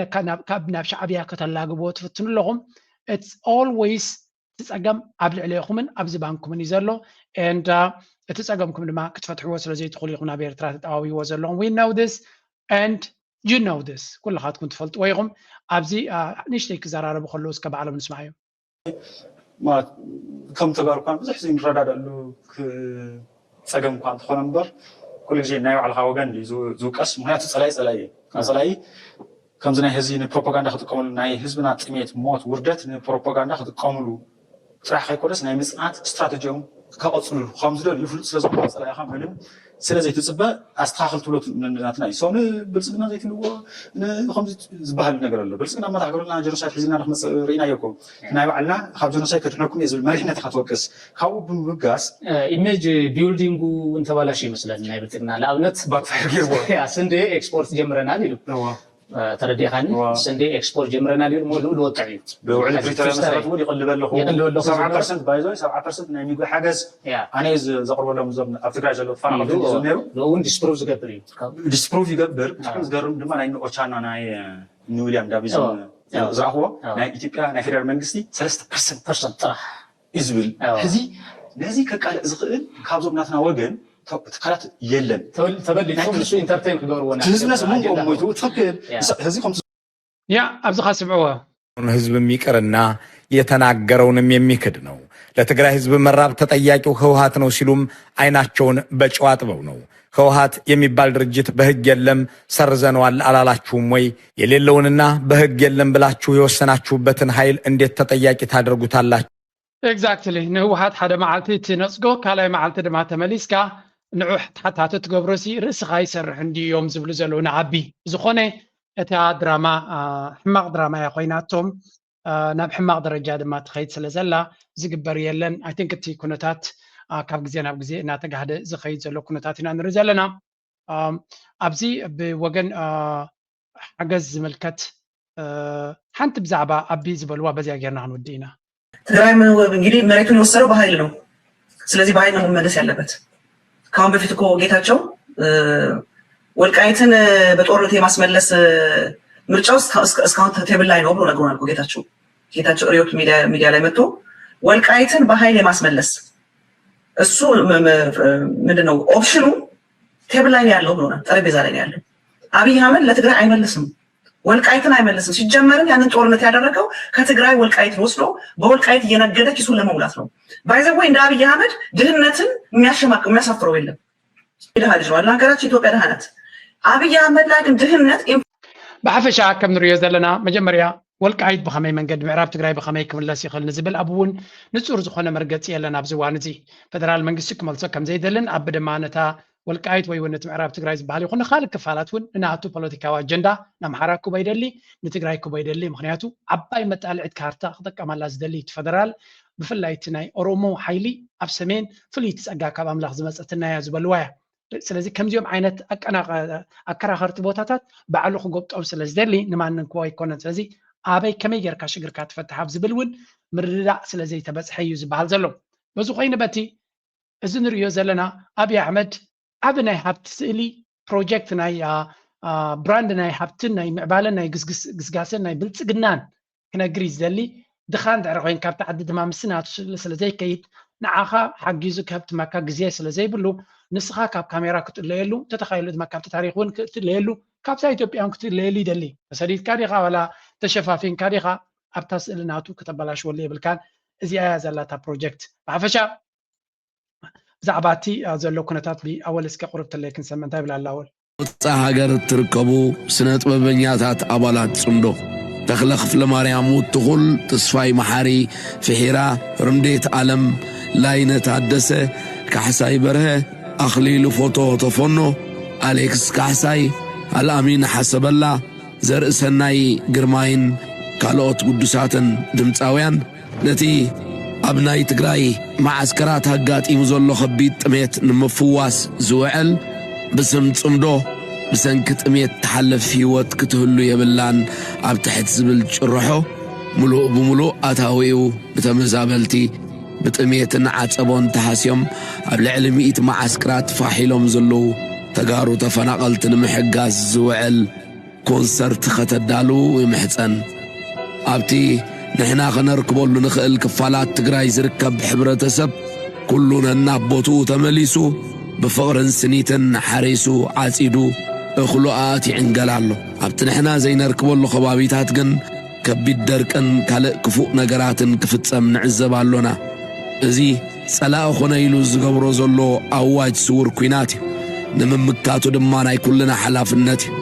ካብ ናብ ሻዕብያ ከተላግብዎ ትፍትኑ ኣለኹም? It's always እቲ ፀገም ኣብ ልዕሌኹምን ኣብ ዝባንኩምን እዩ ዘሎ። And እቲ ፀገምኩም ድማ ክትፈትሕዎ ስለ ዘይትኽእሉ ኢኹም ናብ ኤርትራ ተጠዋዊዎ ዘለኹም። We know this and you know this። ኩልኻትኩም ትፈልጥዎ ኢኹም። ኣብዚ ንእሽተይ ክዘራረቡ ከለዉ እስከ ባዕሎም ንስማዕ እዮም። ማለት ከም ተጋሩ እኳ ብዙሕ ዘይንረዳደኣሉ ፀገም እኳ እንተኾነ እምበር ኩሉ ግዜ ናይ ባዕልኻ ወገን እዩ ዝውቀስ። ምክንያቱ ፀላኢ ፀላኢ እዩ። ፀላኢ ከምዚ ናይ ህዝቢ ንፕሮፓጋንዳ ክጥቀምሉ ናይ ህዝብና ጥሜት፣ ሞት፣ ውርደት ንፕሮፓጋንዳ ክጥቀምሉ ጥራሕ ከይኮነስ ናይ ምፅናት ስትራተጂኦም ከቐፅሉሉ ከም ዝደልዩ ፍሉጥ ስለ ዝኾነ ፀላኢኻ ምንም ስለ ዘይትፅበ ኣስተኻኽል ትብሎ ናትና እዩ። ሰው ንብልፅግና ዘይትልዎ ከምዚ ዝበሃል ነገር ኣሎ። ብልፅግና መታሕ ገሩልና ጀኖሳይድ ሒዝና ንክመፅእ ርኢናዮ እኮ። ናይ ባዕልና ካብ ጀኖሳይድ ከድሕነኩም እየ ዝብል መሪሕነት ኢኻ ትወቅስ። ካብኡ ብምብጋስ ኢሜጅ ቢልዲንጉ እውን ተባላሽ ይመስለኒ ናይ ብልፅግና ንኣብነት ባክፋየር ገይርዎ ስንዴ ኤክስፖርት ጀምረናል ኢሉ ተረዲኻኒ ስንዴ ኤክስፖርት ጀምረናል ኢሉ ልኡል ወጥዕ እዩ ብውዕሊ ፕሪቶሪያ መሰረት እውን ይቕልበ ኣለኹ ይቕልበ ኣለኹ ሰብዓ ፐርሰንት ባይዞ ሰብዓ ፐርሰንት ናይ ሚጎ ሓገዝ ኣነ ዘቕርበሎም እዞም ኣብ ትግራይ ዘለዉ ተፈናቐልቲ ዝብል ነይሩ ንኡ እውን ዲስፕሩቭ ዝገብር እዩ ዲስፕሩቭ ይገብር ብጣዕሚ ዝገርም ድማ ናይ ኦቻና ናይ ንዊልያም ዳቪዝ ዝረኣኽዎ ናይ ኢትዮጵያ ናይ ፌደራል መንግስቲ ሰለስተ ፐርሰንት ፐርሰንት ጥራሕ እዩ ዝብል ሕዚ ነዚ ከቃልዕ ዝኽእል ካብዞም ናትና ወገን ትካላት የለን ተበሊፁ ንሱ ኢንተርቴን ክገብርዎ ህዝብነስ መንጎ ሞይቱ ትኽክል ሕዚ ከም ያ ኣብዚ ካ ስምዕዎ ህዝብም ይቅርና የተናገረውንም የሚክድ ነው። ለትግራይ ህዝብ መራብ ተጠያቂው ህወሓት ነው ሲሉም አይናቸውን በጨው አጥበው ነው። ህወሓት የሚባል ድርጅት በህግ የለም ሰርዘነዋል አላላችሁም ወይ? የሌለውንና በህግ የለም ብላችሁ የወሰናችሁበትን ኃይል እንዴት ተጠያቂ ታደርጉታላችሁ? Exactly ንህወሓት ሓደ መዓልቲ እቲ ነፅጎ ካልኣይ መዓልቲ ድማ ተመሊስካ ንዑ ተሓታቲ ትገብሮሲ ርእስኻ ይሰርሕ እንድዮም ዝብሉ ዘለዉ ንዓቢ ዝኾነ እታ ድራማ ሕማቕ ድራማ እያ ኮይናቶም ናብ ሕማቕ ደረጃ ድማ ትኸይድ ስለ ዘላ ዝግበር የለን I think እቲ ኩነታት ካብ ግዜ ናብ ግዜ እናተጋህደ ዝኸይድ ዘሎ ኩነታት ኢና ንርኢ ዘለና ኣብዚ ብወገን ሓገዝ ዝምልከት ሓንቲ ብዛዕባ ኣቢ ዝበልዋ በዚያ ጌርና ክንወድእ ኢና ትግራይ እንግዲህ መሬቱን የወሰደው በኃይል ነው ስለዚህ በኃይል ነው መመለስ ያለበት ከአሁን በፊት እኮ ጌታቸው ወልቃይትን በጦርነት የማስመለስ ምርጫው እስካሁን ቴብል ላይ ነው ብሎ ነግሮናል ጌታቸው ጌታቸው ሪዮት ሚዲያ ላይ መጥቶ ወልቃይትን በኃይል የማስመለስ እሱ ምንድነው ኦፕሽኑ ቴብል ላይ ያለው ብሎናል ጠረጴዛ ላይ ያለው አብይ አህመድ ለትግራይ አይመልስም ወልቃይትን አይመልስም ሲጀመርም ያንን ጦርነት ያደረገው ከትግራይ ወልቃይት ወስዶ በወልቃይት እየነገደ ኪሱን ለመሙላት ነው by the way እንደ አብይ አህመድ ድህነትን የሚያሸማቅ የሚያሳፍረው የለም የድሃ ልጅ ነው ሀገራችን ኢትዮጵያ ድሃ ናት አብይ አህመድ ላይ ግን ድህነት ብሓፈሻ ከም ንሪኦ ዘለና መጀመርያ ወልቃይት ብኸመይ መንገዲ ምዕራብ ትግራይ ብኸመይ ክምለስ ይኽእል ንዝብል ኣብ እውን ንፁር ዝኾነ መርገፂ የለን ኣብዚ እዋን እዚ ፈደራል መንግስቲ ክመልሶ ከም ዘይደልን ኣብ ድማ ነታ ወልቃይት ወይ እውን እቲ ምዕራብ ትግራይ ዝበሃል ይኹን ካልእ ክፋላት እውን ንናቱ ፖለቲካዊ ኣጀንዳ ንኣምሓራ ክቦ ይደሊ ንትግራይ ክቦ ይደሊ ምክንያቱ ዓባይ መጣልዒት ካርታ ክጥቀመላ ዝደሊ እቲ ፈደራል ብፍላይ እቲ ናይ ኦሮሞ ሓይሊ ኣብ ሰሜን ፍልይቲ ፀጋ ካብ ኣምላኽ ዝመፀትና እያ ዝበልዋ እያ ስለዚ ከምዚኦም ዓይነት ኣከራኸርቲ ቦታታት ባዕሉ ክጎብጦም ስለ ዝደሊ ንማንም ክቦ ኣይኮነን ስለዚ ኣበይ ከመይ ጌርካ ሽግርካ ትፈትሕ ኣብ ዝብል እውን ምርድዳእ ስለ ዘይተበፅሐ እዩ ዝበሃል ዘሎ በዚ ኮይኑ በቲ እዚ ንሪኦ ዘለና ኣብይ ኣሕመድ ዓቢ ናይ ሃብቲ ስእሊ ፕሮጀክት ናይ ብራንድ ናይ ሃብትን ናይ ምዕባለን ናይ ግስጋሰን ናይ ብልፅግናን ክነግር እዩ ዝደሊ ድኻ እንድሕር ኮይን ካብቲ ዓዲ ድማ ምስ ናቱ ስለ ዘይከይድ ንዓኻ ሓጊዙ ክህብትመካ ግዜ ስለ ዘይብሉ ንስኻ ካብ ካሜራ ክትለየሉ እንተተኻይሉ ድማ ካብቲ ታሪክ እውን ክትለየሉ ካብዛ ኢትዮጵያ እውን ክትለየሉ ይደሊ ተሰዲድካ ዲኻ ዋላ ተሸፋፊንካ ዲኻ ኣብታ ስእሊ ናቱ ከተበላሽወሉ የብልካን እዚኣ እያ ዘላታ ፕሮጀክት ብሓፈሻ ብዛዕባ እቲ ዘሎ ኩነታት ብኣወል እስከ ቁርብ ተለይ ክንሰምዕ እንታይ ይብል ኣላወል ወፃ ሃገር እትርከቡ ስነ ጥበበኛታት ኣባላት ጽምዶ ተኽለ ክፍለ ማርያም ውትኹል፣ ተስፋይ መሓሪ፣ ፍሒራ፣ ርምዴት ኣለም፣ ላይነ ታደሰ፣ ካሕሳይ በርሀ፣ ኣኽሊሉ ፎቶ ተፈኖ፣ ኣሌክስ ካሕሳይ፣ ኣልኣሚን ሓሰበላ፣ ዘርእሰናይ ግርማይን ካልኦት ግዱሳትን ድምፃውያን ነቲ ኣብ ናይ ትግራይ መዓስከራት ኣጋጢሙ ዘሎ ከቢድ ጥሜት ንምፍዋስ ዝውዕል ብስም ጽምዶ ብሰንኪ ጥሜት ትሓልፍ ህይወት ክትህሉ የብላን ኣብ ትሕት ዝብል ጭርሖ ምሉእ ብምሉእ ኣታዊኡ ብተመዛበልቲ ብጥሜትን ዓጸቦን ተሃስዮም ኣብ ልዕሊ ሚእቲ መዓስከራት ፋሕ ኢሎም ዘለዉ ተጋሩ ተፈናቐልቲ ንምሕጋዝ ዝውዕል ኮንሰርት ከተዳሉ ይምሕጸን። ኣብቲ ንሕና ከነርክበሉ ንኽእል ክፋላት ትግራይ ዝርከብ ሕብረተሰብ ኩሉ ነናብ ቦትኡ ተመሊሱ ብፍቕርን ስኒትን ሓሪሱ ዓጺዱ እኽሉ ኣእትዩ ይዕንገል ኣሎ። ኣብቲ ንሕና ዘይነርክበሉ ከባቢታት ግን ከቢድ ደርቅን ካልእ ክፉእ ነገራትን ክፍጸም ንዕዘብ ኣሎና። እዚ ጸላኢ ኾነ ኢሉ ዝገብሮ ዘሎ ኣዋጅ ስውር ኲናት እዩ። ንምምካቱ ድማ ናይ ኩልና ሓላፍነት እዩ።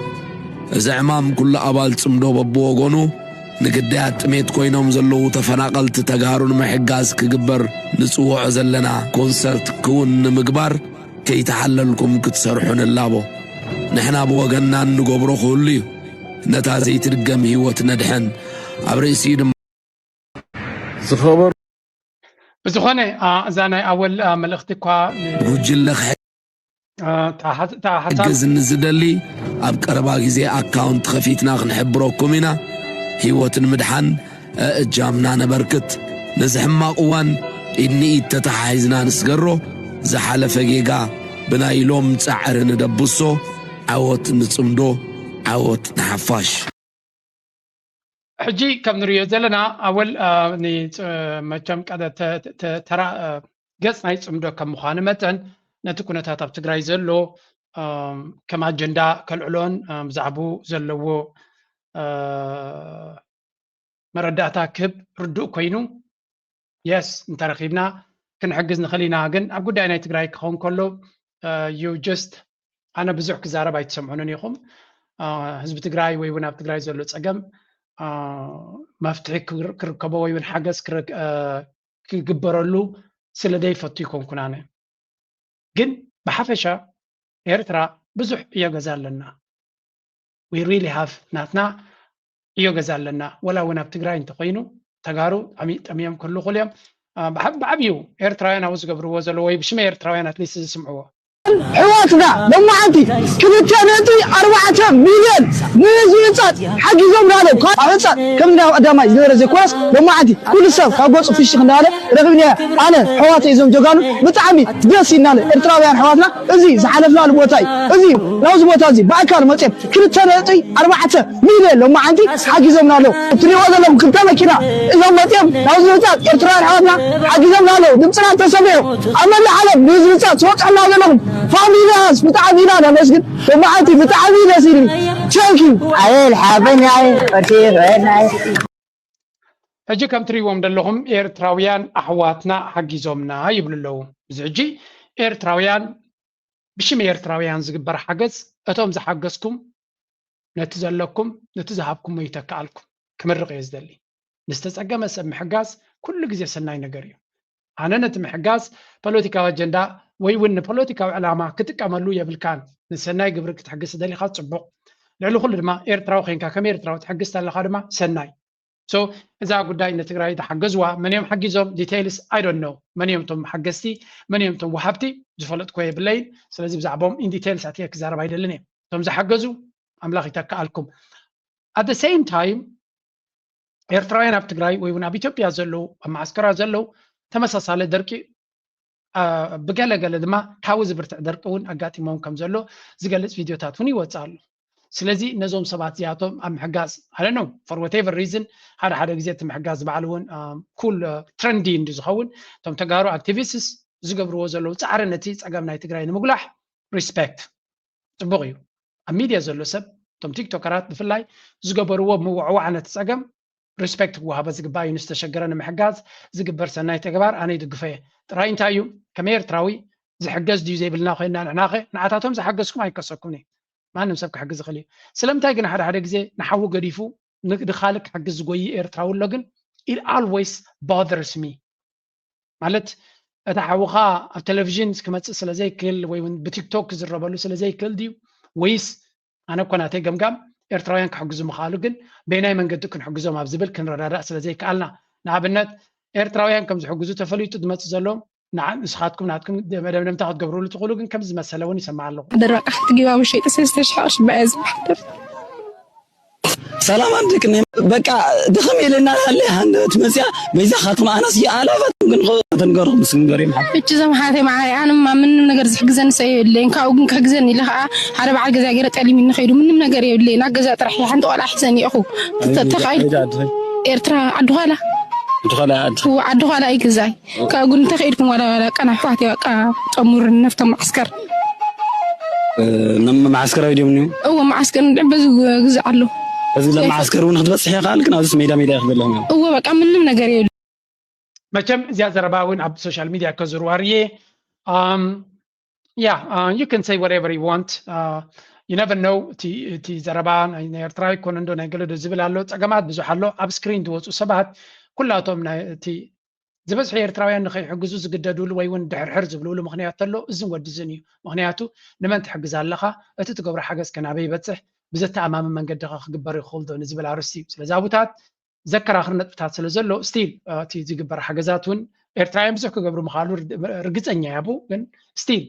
እዚ ዕማም ኩሉ ኣባል ጽምዶ በብወገኑ ንግዳያት ጥሜት ኮይኖም ዘለዉ ተፈናቐልቲ ተጋሩ ንምሕጋዝ ክግበር ንጽውዖ ዘለና ኮንሰርት ክውን ንምግባር ከይተሓለልኩም ክትሰርሑ ንላቦ። ንሕና ብወገንና እንገብሮ ክህሉ እዩ። ነታ ዘይትድገም ህይወት ነድሕን። ኣብ ርእሲኡ ድማ ዝኸበሩ ብዝኾነ ኣ፣ እዛ ናይ ኣወል ኣ፣ መልእኽቲ እኳ ን- ብጉጅለ ክሕ- ኣ፣ እታ ሓ- እታ ሓሳብ ክሕግዝ ንዝደሊ ኣብ ቀረባ ግዜ ኣካውንት ከፊትና ክንሕብረኩም ኢና። ህይወት ንምድሓን እእጃምና ነበርክት። ነዚ ሕማቕ እዋን ኢድ ንኢድ ተተሓሒዝና ንስገሮ። ዝሓለፈ ጌጋ ብናይ ሎም ጻዕሪ ንደብሶ። ዓወት ንጽምዶ፣ ዓወት ንሓፋሽ። ሕጂ ከም ንሪኦ ዘለና ኣወል ኣ፣ ን- ፅ- መቸም ቀደ ተ- ተ- ተራ ኣ፣ ገጽ ናይ ጽምዶ ከም ምዃኑ መጠን ነቲ ኩነታት ኣብ ትግራይ ዘሎ ኣ፣ ከም ኣጀንዳ ከልዕሎን ኣ፣ ብዛዕባኡ ዘለዎ ኣ፣ መረዳእታ ክህብ ርዱእ ኮይኑ የስ እንተረኺብና ክንሕግዝ ንኽእል ኢና። ግን ኣብ ጉዳይ ናይ ትግራይ ክኸውን ከሎ you just ኣነ ብዙሕ ክዛረብ ኣይትሰምዑንን ኢኹም። ኣ፣ ህዝቢ ትግራይ ወይ እውን ኣብ ትግራይ ዘሎ ጸገም ኣ፣ መፍትሒ ክር- ክርከቦ ወይ እውን ሓገዝ ክር- ኣ፣ ክግበረሉ ስለ ዘይፈቱ ይኮንኩን ኣነ። ግን ብሓፈሻ ኤርትራ ብዙሕ ዕዮ ገዛ ኣለና። We really have ናትና ዕዮ ገዛ ኣለና። ወላ እውን ኣብ ትግራይ እንተኾይኑ ተጋሩ ጠሚ- ጠምዮም ክህሉ ይኽእሉ እዮም። ኣ፣ ብዓ- ብዓብዩ ኤርትራውያን ኣብኡ ዝገብርዎ ዘለዉ ወይ ብሽመ ኤርትራውያን ኣትሊስት ዝስምዕዎ ሕዋትና ሎማዓንቲ ክልተ ነጥቢ ኣርባዕተ ሚልዮን ንህዝቢ ህንፃት ሓጊዞምና ኣለዉ። ካብ ህንፃት ከም ናይ ቀዳማይ ዝነበረ ዘይኮነስ ሎማዓንቲ ኩሉ ሰብ ካብ ገፁ ፍሽኽ እንዳበለ ረኺብናዮ። ኣነ ሕዋተይ እዞም ጀጋኑ ብጣዕሚ ደስ ኢልና ኣሎ። ኤርትራውያን ሕዋትና እዚ ዝሓለፍናሉ ቦታ እዩ። እዚ ናብዚ ቦታ እዚ ብኣካል መፅኦም ክልተ ነጥቢ ኣርባዕተ ሚልዮን ሎማዓንቲ ሓጊዞምና ኣለዉ። እትሪእዎ ዘለኹም ክልተ መኪና እዞም መፅኦም ናብዚ ህንፃት ኤርትራውያን ሕዋትና ሓጊዞምና ኣለዉ። ድምፅና እንተሰሚዑ ኣብ መላእ ዓለም ንህዝቢ ህንፃት ትበፅሑና ዘለኹም ፋሚልያስ ብጣዕሚ ኢና ነመስግን። ሎማዓንቲ ብጣዕሚ ደስ ኢሉኒ። Thank you። ኣየል ሓበናይ ቀርሲ ረናይ ሕጂ ከም ትሪእዎም ዘለኹም ኤርትራውያን ኣሕዋትና ሓጊዞምና ይብሉ ኣለዉ። እዚ ሕጂ ኤርትራውያን ብሽም ኤርትራውያን ዝግበር ሓገዝ እቶም ዝሓገዝኩም ነቲ ዘለኩም ነቲ ዝሃብኩሞ ይተክኣልኩም ክምርቕ እየ ዝደሊ። ንዝተጸገመ ሰብ ምሕጋዝ ኩሉ ግዜ ሰናይ ነገር እዩ። ኣነ ነቲ ምሕጋዝ ፖለቲካዊ ኣጀንዳ ወይ እውን ንፖለቲካዊ ዕላማ ክጥቀመሉ የብልካን። ንሰናይ ግብሪ ክትሕግዝ ደሊኻ ጽቡቕ። ልዕሊ ኩሉ ድማ ኤርትራዊ ኮይንካ ከም ኤርትራዊ ትሕግዝ ተለኻ ድማ ሰናይ። So እዛ ጉዳይ ንትግራይ ዝሓገዝዋ መን እዮም ሓጊዞም details I don't know። መን እዮም እቶም ሓገዝቲ መን እዮም እቶም ወሃብቲ ዝፈለጥኮ የብለይን። ስለዚ ብዛዕባኦም in details ኣትየ ክዛረብ ኣይደልን እየ። እቶም ዝሓገዙ ኣምላኽ ይተክኣልኩም። At the same time ኤርትራውያን ኣብ ትግራይ ወይ እውን ኣብ ኢትዮጵያ ዘለዉ ኣብ መዓስከራ ዘለዉ ተመሳሳለ ደርቂ ብገለ ገለ ድማ ካብኡ ዝብርትዕ ደርቂ እውን ኣጋጢሞም ከም ዘሎ ዝገልፅ ቪድዮታት እውን ይወፅእ ኣሎ። ስለዚ ነዞም ሰባት እዚኣቶም ኣብ ምሕጋዝ I don't know for whatever reason ሓደ ሓደ ግዜ እቲ ምሕጋዝ ባዕሉ እውን cool trendy እንዲ ዝኸውን እቶም ተጋሩ activists ዝገብርዎ ዘለዉ ፃዕሪ ነቲ ፀገም ናይ ትግራይ ንምጉላሕ respect ፅቡቕ እዩ። ኣብ ሚድያ ዘሎ ሰብ እቶም ቲክቶከራት ብፍላይ ዝገበርዎ ምውዕዋዕ ነቲ ፀገም respect ክወሃቦ ዝግባእ እዩ። ንዝተሸገረ ንምሕጋዝ ዝግበር ሰናይ ተግባር ኣነ ይድግፎ እየ። ጥራይ እንታይ እዩ ከም ኤርትራዊ ዝሕገዝ ድዩ ዘይብልና ኮይንና ንሕናኸ ንዓታቶም ዝሓገዝኩም ኣይከሰኩምን እዩ። ማንም ሰብ ክሕግዝ ይኽእል እዩ። ስለምንታይ ግን ሓደ ሓደ ግዜ ንሓዉ ገዲፉ ንድኻልእ ክሕግዝ ዝጎይ ኤርትራዊ ኣሎ? ግን it always bothers me። ማለት እቲ ሓውኻ ኣብ ቴሌቪዥን ክመፅእ ስለ ዘይክእል ወይ እውን ብቲክቶክ ክዝረበሉ ስለ ዘይክእል ድዩ? ወይስ ኣነ እኮ ናተይ ገምጋም ኤርትራውያን ክሕግዙ ምኽኣሉ፣ ግን በየናይ መንገዲ ክንሕግዞም ኣብ ዝብል ክንረዳዳእ ስለ ዘይከኣልና፣ ንኣብነት ኤርትራውያን ከም ዝሕግዙ ተፈሊጡ ዝመፅእ ዘሎ ንዓ-፣ ንስኻትኩም ናትኩም መደምደምታ ክትገብርሉ ትኽእሉ፣ ግን ከም ዝመሰለ እውን ይሰማዕ ኣለኹ። ደረቅ ሓንቲ ጊባቦ ሸይጠ ሰለስተ ሽሕ ቅርሺ በያ ዝመሓደር። ሰላም ኣንድክኒ በቃ ድኽም ኢልና ሃለ ሃንደበት መጽያ በይዛኻትኩም ኣነስ ይኣለፈትኩም ግን ተንገርኩም ስንገር ይምሓ። እቺ ዘምሓተ መዓይ ኣነማ ምንም ነገር ዝሕግዘኒ ሰብ የብለይን። ካብኡ ግን ክሕግዘኒ ኢለ ከዓ ሓደ በዓል ገዛ ገይረ ጠሊሚኒ ከይዱ ምንም ነገር የብለይን። ኣብ ገዛ ጥራሕ እየ ሓንቲ ቆልዓ ሒዘኒ እኹ። ተኻኢል ኤርትራ ዓዲ ኋላ ድኾላ ዓዲ ዓዲ ኋላ እዩ ገዛይ። ካብ ጉኒ እንተኸይድኩም ዋላ ዋላ ቀና ኣሕዋት እያ፣ ቀና ጠሙርን ነፍቶም መዓስከር። እ፣ ነም-፣ መዓስከራዊ ድዮም እኒሁ? እዎ፣ መዓስከር እንድዒ በዚ ግዛዕ ኣሎ። እዚ ለመዓስከር እውን ክትበፅሕ ይኽኣል፣ ግን ኣብዚ ሜዳ ሜዳ ይኽበለኹም እዮም። እዎ፣ በቃ ምንም ነገር የብሉ። መቸም እዚኣ ዘረባ እውን ኣብ ሶሻል ሚድያ ከዝርዋር እየ። ኣም፣ yeah, uh, you can say whatever you want. Uh, you never know. እቲ፣ እቲ ዘረባ ናይ፣ ናይ ኤርትራ ይኮነ እንዶ ናይ ገለ ዶ ዝብል ኣሎ። ጸገማት ብዙሕ ኣሎ። ኣብ ስክሪን ዝወፁ ሰባት ኩላቶም ናይ እቲ ዝበዝሑ ኤርትራውያን ንኸይሕግዙ ዝግደዱሉ ወይ እውን ድሕርሕር ዝብልሉ ምኽንያት ተሎ እዝን ወዲ እዝን እዩ። ምኽንያቱ ንመን ትሕግዝ ኣለኻ? እቲ ትገብሮ ሓገዝ ከ ናበይ ይበጽሕ? ብዘተኣማምን መንገዲ ኸ ክግበር ይኽእል ዶ ንዝብል ኣርእስቲ እዩ። ስለዚ ኣቡታት ዘከራኽር ነጥብታት ስለ ዘሎ ስቲል እቲ ዝግበር ሓገዛት እውን ኤርትራውያን ብዙሕ ክገብሩ ምኻሉ ርድ-፣ ርግጸኛ እያ። ግን ስቲል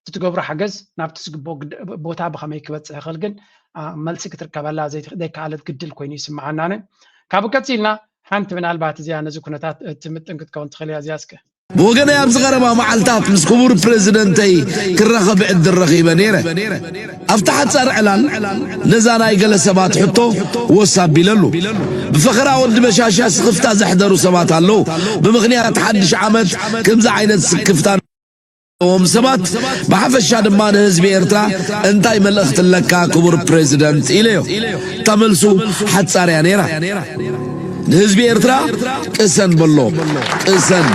እቲ ትገብሮ ሓገዝ ናብቲ ዝግብኦ ግድ-፣ ቦታ ብኸመይ ክበጽሕ ይኽእል ግን፣ ኣ፣ መልሲ ክትርከበላ ዘይት-፣ ዘይከኣለት ግድል ኮይኑ ይስምዓናን። ካብኡ ቀጺልና ሓንቲ ምናልባት እዚኣ ነዚ ኩነታት እትምጥን ክትከውን ትኽእል እያ። እዚኣ እስከ። ብወገነይ ኣብዚ ቀረባ መዓልታት ምስ ክቡር ፕሬዚደንተይ ክራኸብ ዕድል ረኺበ ነይረ። ኣብቲ ሓጻር ዕላል ነዛ ናይ ገለ ሰባት ሕቶ ወስ ኣቢለሉ። ብፈኸራ ወዲ በሻሻ ስኽፍታ ዘሕደሩ ሰባት ኣለዉ። ብምኽንያት ሓድሽ ዓመት ከምዚ ዓይነት ስክፍታ ዘለዎም ሰባት ብሓፈሻ ድማ ንህዝቢ ኤርትራ እንታይ መልእኽቲ ኣለካ ክቡር ፕሬዚደንት ኢለዮ። እታ መልሱ ሓጻር እያ ነይራ። ንህዝቢ ኤርትራ ቅሰን በሎ፣ ቅሰን።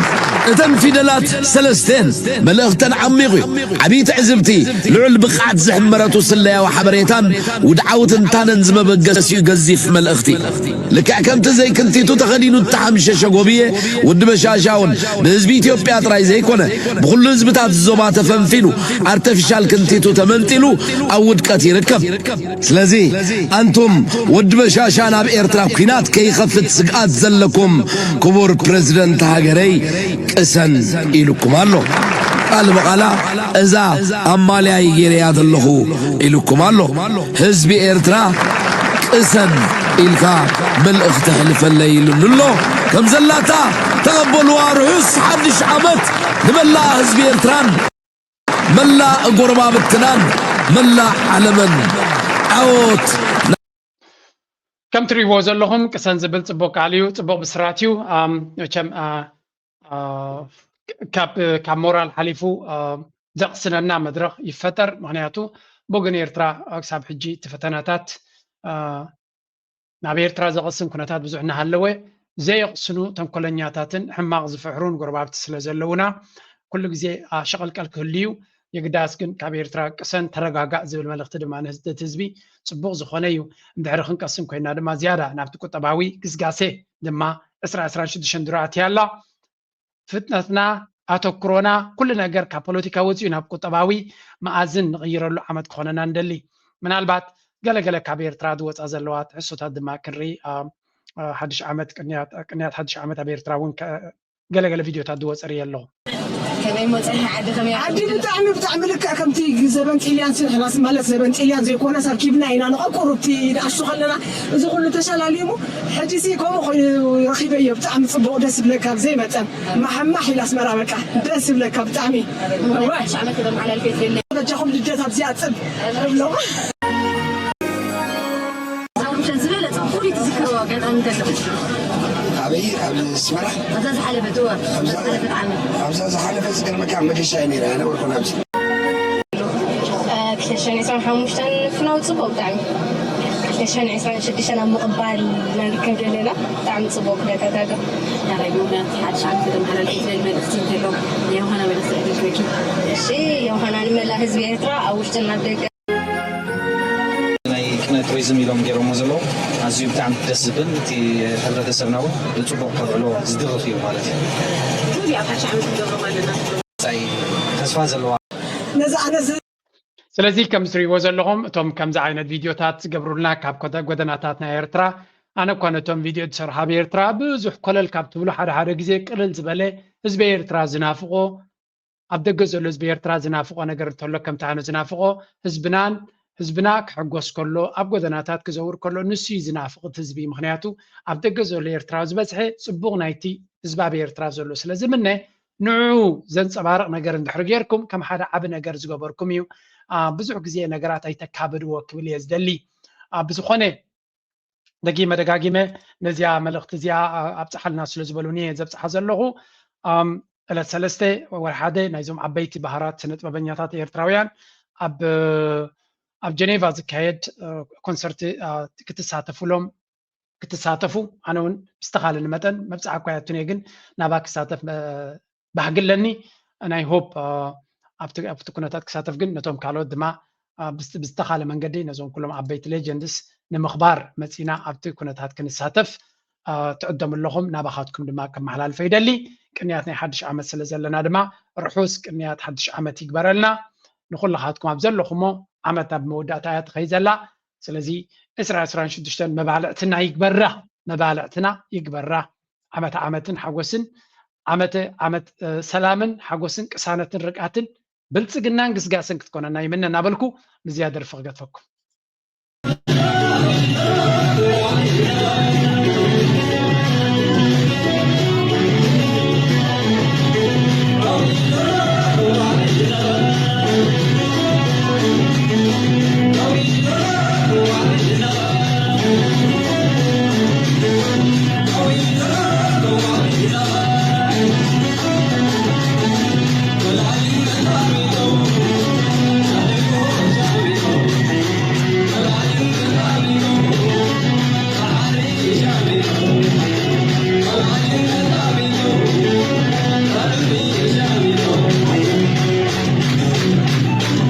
እተን ፊደላት ሰለስተ እየን፣ መልእኽተን ዓሚቕ እዩ። ዓብዪ ትዕዝብቲ፣ ልዑል ብቕዓት ዝሕመረቱ ስለያዊ ሓበሬታን ውድዓዊ ትንታነን ዝመበገሲኡ ገዚፍ መልእኽቲ። ልክዕ ከምቲ ዘይክንቲቱ ተኸዲኑ እተሓምሸሸ ጎብየ ወዲ በሻሻ እውን ንህዝቢ ኢትዮጵያ ጥራይ ዘይኮነ ብኹሉ ህዝብታት ዞባ ተፈንፊኑ ኣርተፊሻል ክንቲቱ ተመንጢሉ ኣብ ውድቀት ይርከብ። ስለዚ ኣንቱም ወዲ በሻሻ ናብ ኤርትራ ኲናት ከይኸፍት ስግኣት ዘለኩም ክቡር ፕረዚደንት ሃገረይ ቅሰን ኢሉኩም ኣሎ። ቃል ብቓላ እዛ ኣማልያ ገይረያ ዘለኹ ኢሉኩም ኣሎ። ህዝቢ ኤርትራ ቅሰን ኢልካ መልእኽቲ ኣሕልፈለይ ኢሉኒ ኣሎ። ከም ዘላታ ተቐበልዋ። ርሑስ ሓድሽ ዓመት ንመላእ ህዝቢ ኤርትራን መላእ ጎረባብትናን መላእ ዓለምን። ዓወት! ከም ትሪእዎ ዘለኹም ቅሰን ዝብል ጽቡቕ ቃል እዩ፣ ጽቡቕ ብስራት እዩ። ኣም፣ መቸም፣ ኣ፣ ኣ፣ ካብ፣ ካብ ሞራል ሓሊፉ፣ ኣ፣ ዘቕስነና መድረኽ ይፈጠር። ምኽንያቱ ብወገን ኤርትራ ክሳብ ሕጂ እቲ ፈተናታት፣ ኣ፣ ናብ ኤርትራ ዘቕስን ኩነታት ብዙሕ እናሃለወ፣ ዘየቕስኑ ተንኮለኛታትን ሕማቕ ዝፍሕሩን ጎረባብቲ ስለ ዘለዉና፣ ኩሉ ግዜ፣ ኣ፣ ሸቐልቀል ክህሉ እዩ። የግዳስ ግን ካብ ኤርትራ ቅሰን ተረጋጋእ ዝብል መልእኽቲ ድማ ንህዝ-፣ ነቲ ህዝቢ ጽቡቕ ዝኾነ እዩ። እንድሕሪ ክንቀስን ኮይና ድማ ዝያዳ ናብቲ ቁጠባዊ ግስጋሴ ድማ ዕስራ ዕስራን ሽዱሽተን ዱር ኣትያ ኣላ። ፍጥነትና፣ ኣተኩሮና፣ ኩሉ ነገር ካብ ፖለቲካ ወጺኡ ናብ ቁጠባዊ መኣዝን ንቕይረሉ ዓመት ክኾነና ንደሊ። ምናልባት ገለገለ ካብ ኤርትራ ዝወጻ ዘለዋ ትሕዝቶታት ድማ ክንርኢ፣ ኣ፣ ኣ፣ ሓድሽ ዓመት ቅንያት፣ ቅንያት ሓድሽ ዓመት ኣብ ኤርትራ እውን ከ-፣ ገለገለ ቪድዮታት ዝወጸ ርኢ ኣለኹ። ከመይ መጺኻ ዓዲ ከመይ ዓዲ ብጣዕሚ፣ ብጣዕሚ ልክዕ ከምቲ ዘበን ጥልያን ሲ-፣ ሕላስ ማለት ዘበን ጥልያን ዘይኮነስ ኣርኪብና ኢና ንቐቁሩብቲ ንኣሽቱ ከለና እዚ ኩሉ ተሸላሊሙ ሕጂ ሲ ከምኡ ኮይኑ ረኺበዮ። ብጣዕሚ ጽቡቕ፣ ደስ ይብለካ ብዘይ መጠን። ማሕማሕ ኢላ ኣስመራ በቃ ደስ ይብለካ ብጣዕሚ። እዋይ። ሓድሽ ዓመት ከመሓላልፈ ይደሊ። በጃኹም ልደት ኣብዚኣ ጽብ እብሎም። ሳውንድ ዝበለጸ ፍሉይ ትዝክርዎ ኣጋጣሚ እንተሎ? ኣበይ? ኣብ ኣስመራ? ኣብዛ ዝሓለፈት፣ እወ፣ ኣብዛ፣ ኣብዛ ዝሓለፈት ዓመት። ኣብዛ ዝሓለፈት ዝገርመካ መገሻ እየ ነይረ፣ ኣይነበርኩን ኣብዚ። እ፣ ክልተ ሽሕን ዕስራን ሓሙሽተን ፍናው ጽቡቕ ብጣዕሚ። ክልተ ሽሕን ዕስራን ሽዱሽተን ኣብ ምቕባል ኢና ንርከብ ዘለና። ብጣዕሚ ጽቡቕ ኩነታት ኣሎ። ናበይ ምኽንያት ሓድሽ ዓመት ከተመሓላልፊ ትደሊ መልእኽቲ እንተሎ፣ ንዮሃና መልእኽቲ ዕድል ክህበኪ። እሺ፣ ዮሃና ንመላእ ህዝቢ ኤርትራ ኣብ ውሽጥን ኣብ ደገ ቱሪዝም ኢሎም ገይሮሞ ዘለዉ ኣዝዩ ብጣዕሚ ደስ ዝብል፣ እቲ ሕብረተሰብና እውን ብፅቡቅ ከብዕሎ ዝድርኽ እዩ ማለት እዩ። ስለዚ ኣብ ሓድሽ ዓመት ክንገብሮም ኣለና። መጻኢ ተስፋ ዘለዋ ነዚ ኣነ ዝ- ስለዚ ከም ትሪእዎ ዘለኹም እቶም ከምዚ ዓይነት ቪድዮታት ዝገብሩልና ካብ ኮተ- ጎደናታት ናይ ኤርትራ፣ ኣነ እኳ ነቶም ቪድዮ ዝሰርሑ ኣብ ኤርትራ ብዙሕ ኮለል ካብ ትብሉ ሓደ ሓደ ግዜ ቅልል ዝበለ ህዝቢ ኤርትራ ዝናፍቆ ኣብ ደገ ዘሎ ህዝቢ ኤርትራ ዝናፍቆ ነገር እንተሎ ከምቲ ኣነ ዝናፍቆ ህዝብናን ህዝብና ክሕጎስ ከሎ ኣብ ጎደናታት ክዘውር ከሎ ንሱ እዩ ዝናፍቅ እቲ ህዝቢ። ምክንያቱ ኣብ ደገ ዘሎ ኤርትራዊ ዝበዝሐ ጽቡቅ ናይቲ ህዝቢ ኣብ ኤርትራ ዘሎ ስለ ዝምነ ንዕኡ ዘንጸባርቅ ነገር እንድሕር ጌርኩም ከም ሓደ ዓቢ ነገር ዝገበርኩም እዩ። ብዙሕ ግዜ ነገራት ኣይተካብድዎ ክብል እየ ዝደሊ። ብዝኾነ ደጊመ ደጋጊመ ነዚኣ መልእኽቲ እዚኣ ኣብፅሓልና ስለ ዝበሉኒ እየ ዘብፅሓ ዘለኹ። ዕለት ሰለስተ ወር ሓደ ናይዞም ዓበይቲ ባህራት ስነ ጥበበኛታት ኤርትራውያን ኣብ ኣብ ጀኔቫ ዝካየድ ኮንሰርት ክትሳተፉሎም ክትሳተፉ ኣነ እውን ብዝተኻለኒ መጠን መብፅዓ እኳ ያቱን እየ ግን ናባ ክሳተፍ ባህጊ ኣለኒ። ናይ ሆፕ ኣብቲ ኩነታት ክሳተፍ ግን ነቶም ካልኦት ድማ ብዝተኻለ መንገዲ ነዞም ኩሎም ዓበይቲ ሌጀንድስ ንምኽባር መፂና ኣብቲ ኩነታት ክንሳተፍ ትዕደሙ ኣለኹም። ናባኻትኩም ድማ ከመሓላልፈ ይደሊ። ቅንያት ናይ ሓድሽ ዓመት ስለ ዘለና ድማ ርሑስ ቅንያት ሓድሽ ዓመት ይግበረልና። ንኩልኻትኩም ኣብ ዘለኹሞ ዓመት ናብ መወዳእታ እያ ትኸይ ዘላ። ስለዚ ዕስራ ዕስራን ሽዱሽተን መባልዕትና ይግበራ፣ መባልዕትና ይግበራ። ዓመት ዓመትን ሓጎስን ዓመተ ዓመት ሰላምን ሓጎስን ቅሳነትን ርግኣትን ብልፅግናን ግስጋስን ክትኮነና ይምነ እናበልኩ ምዝያ ደርፊ ክገድፈኩም።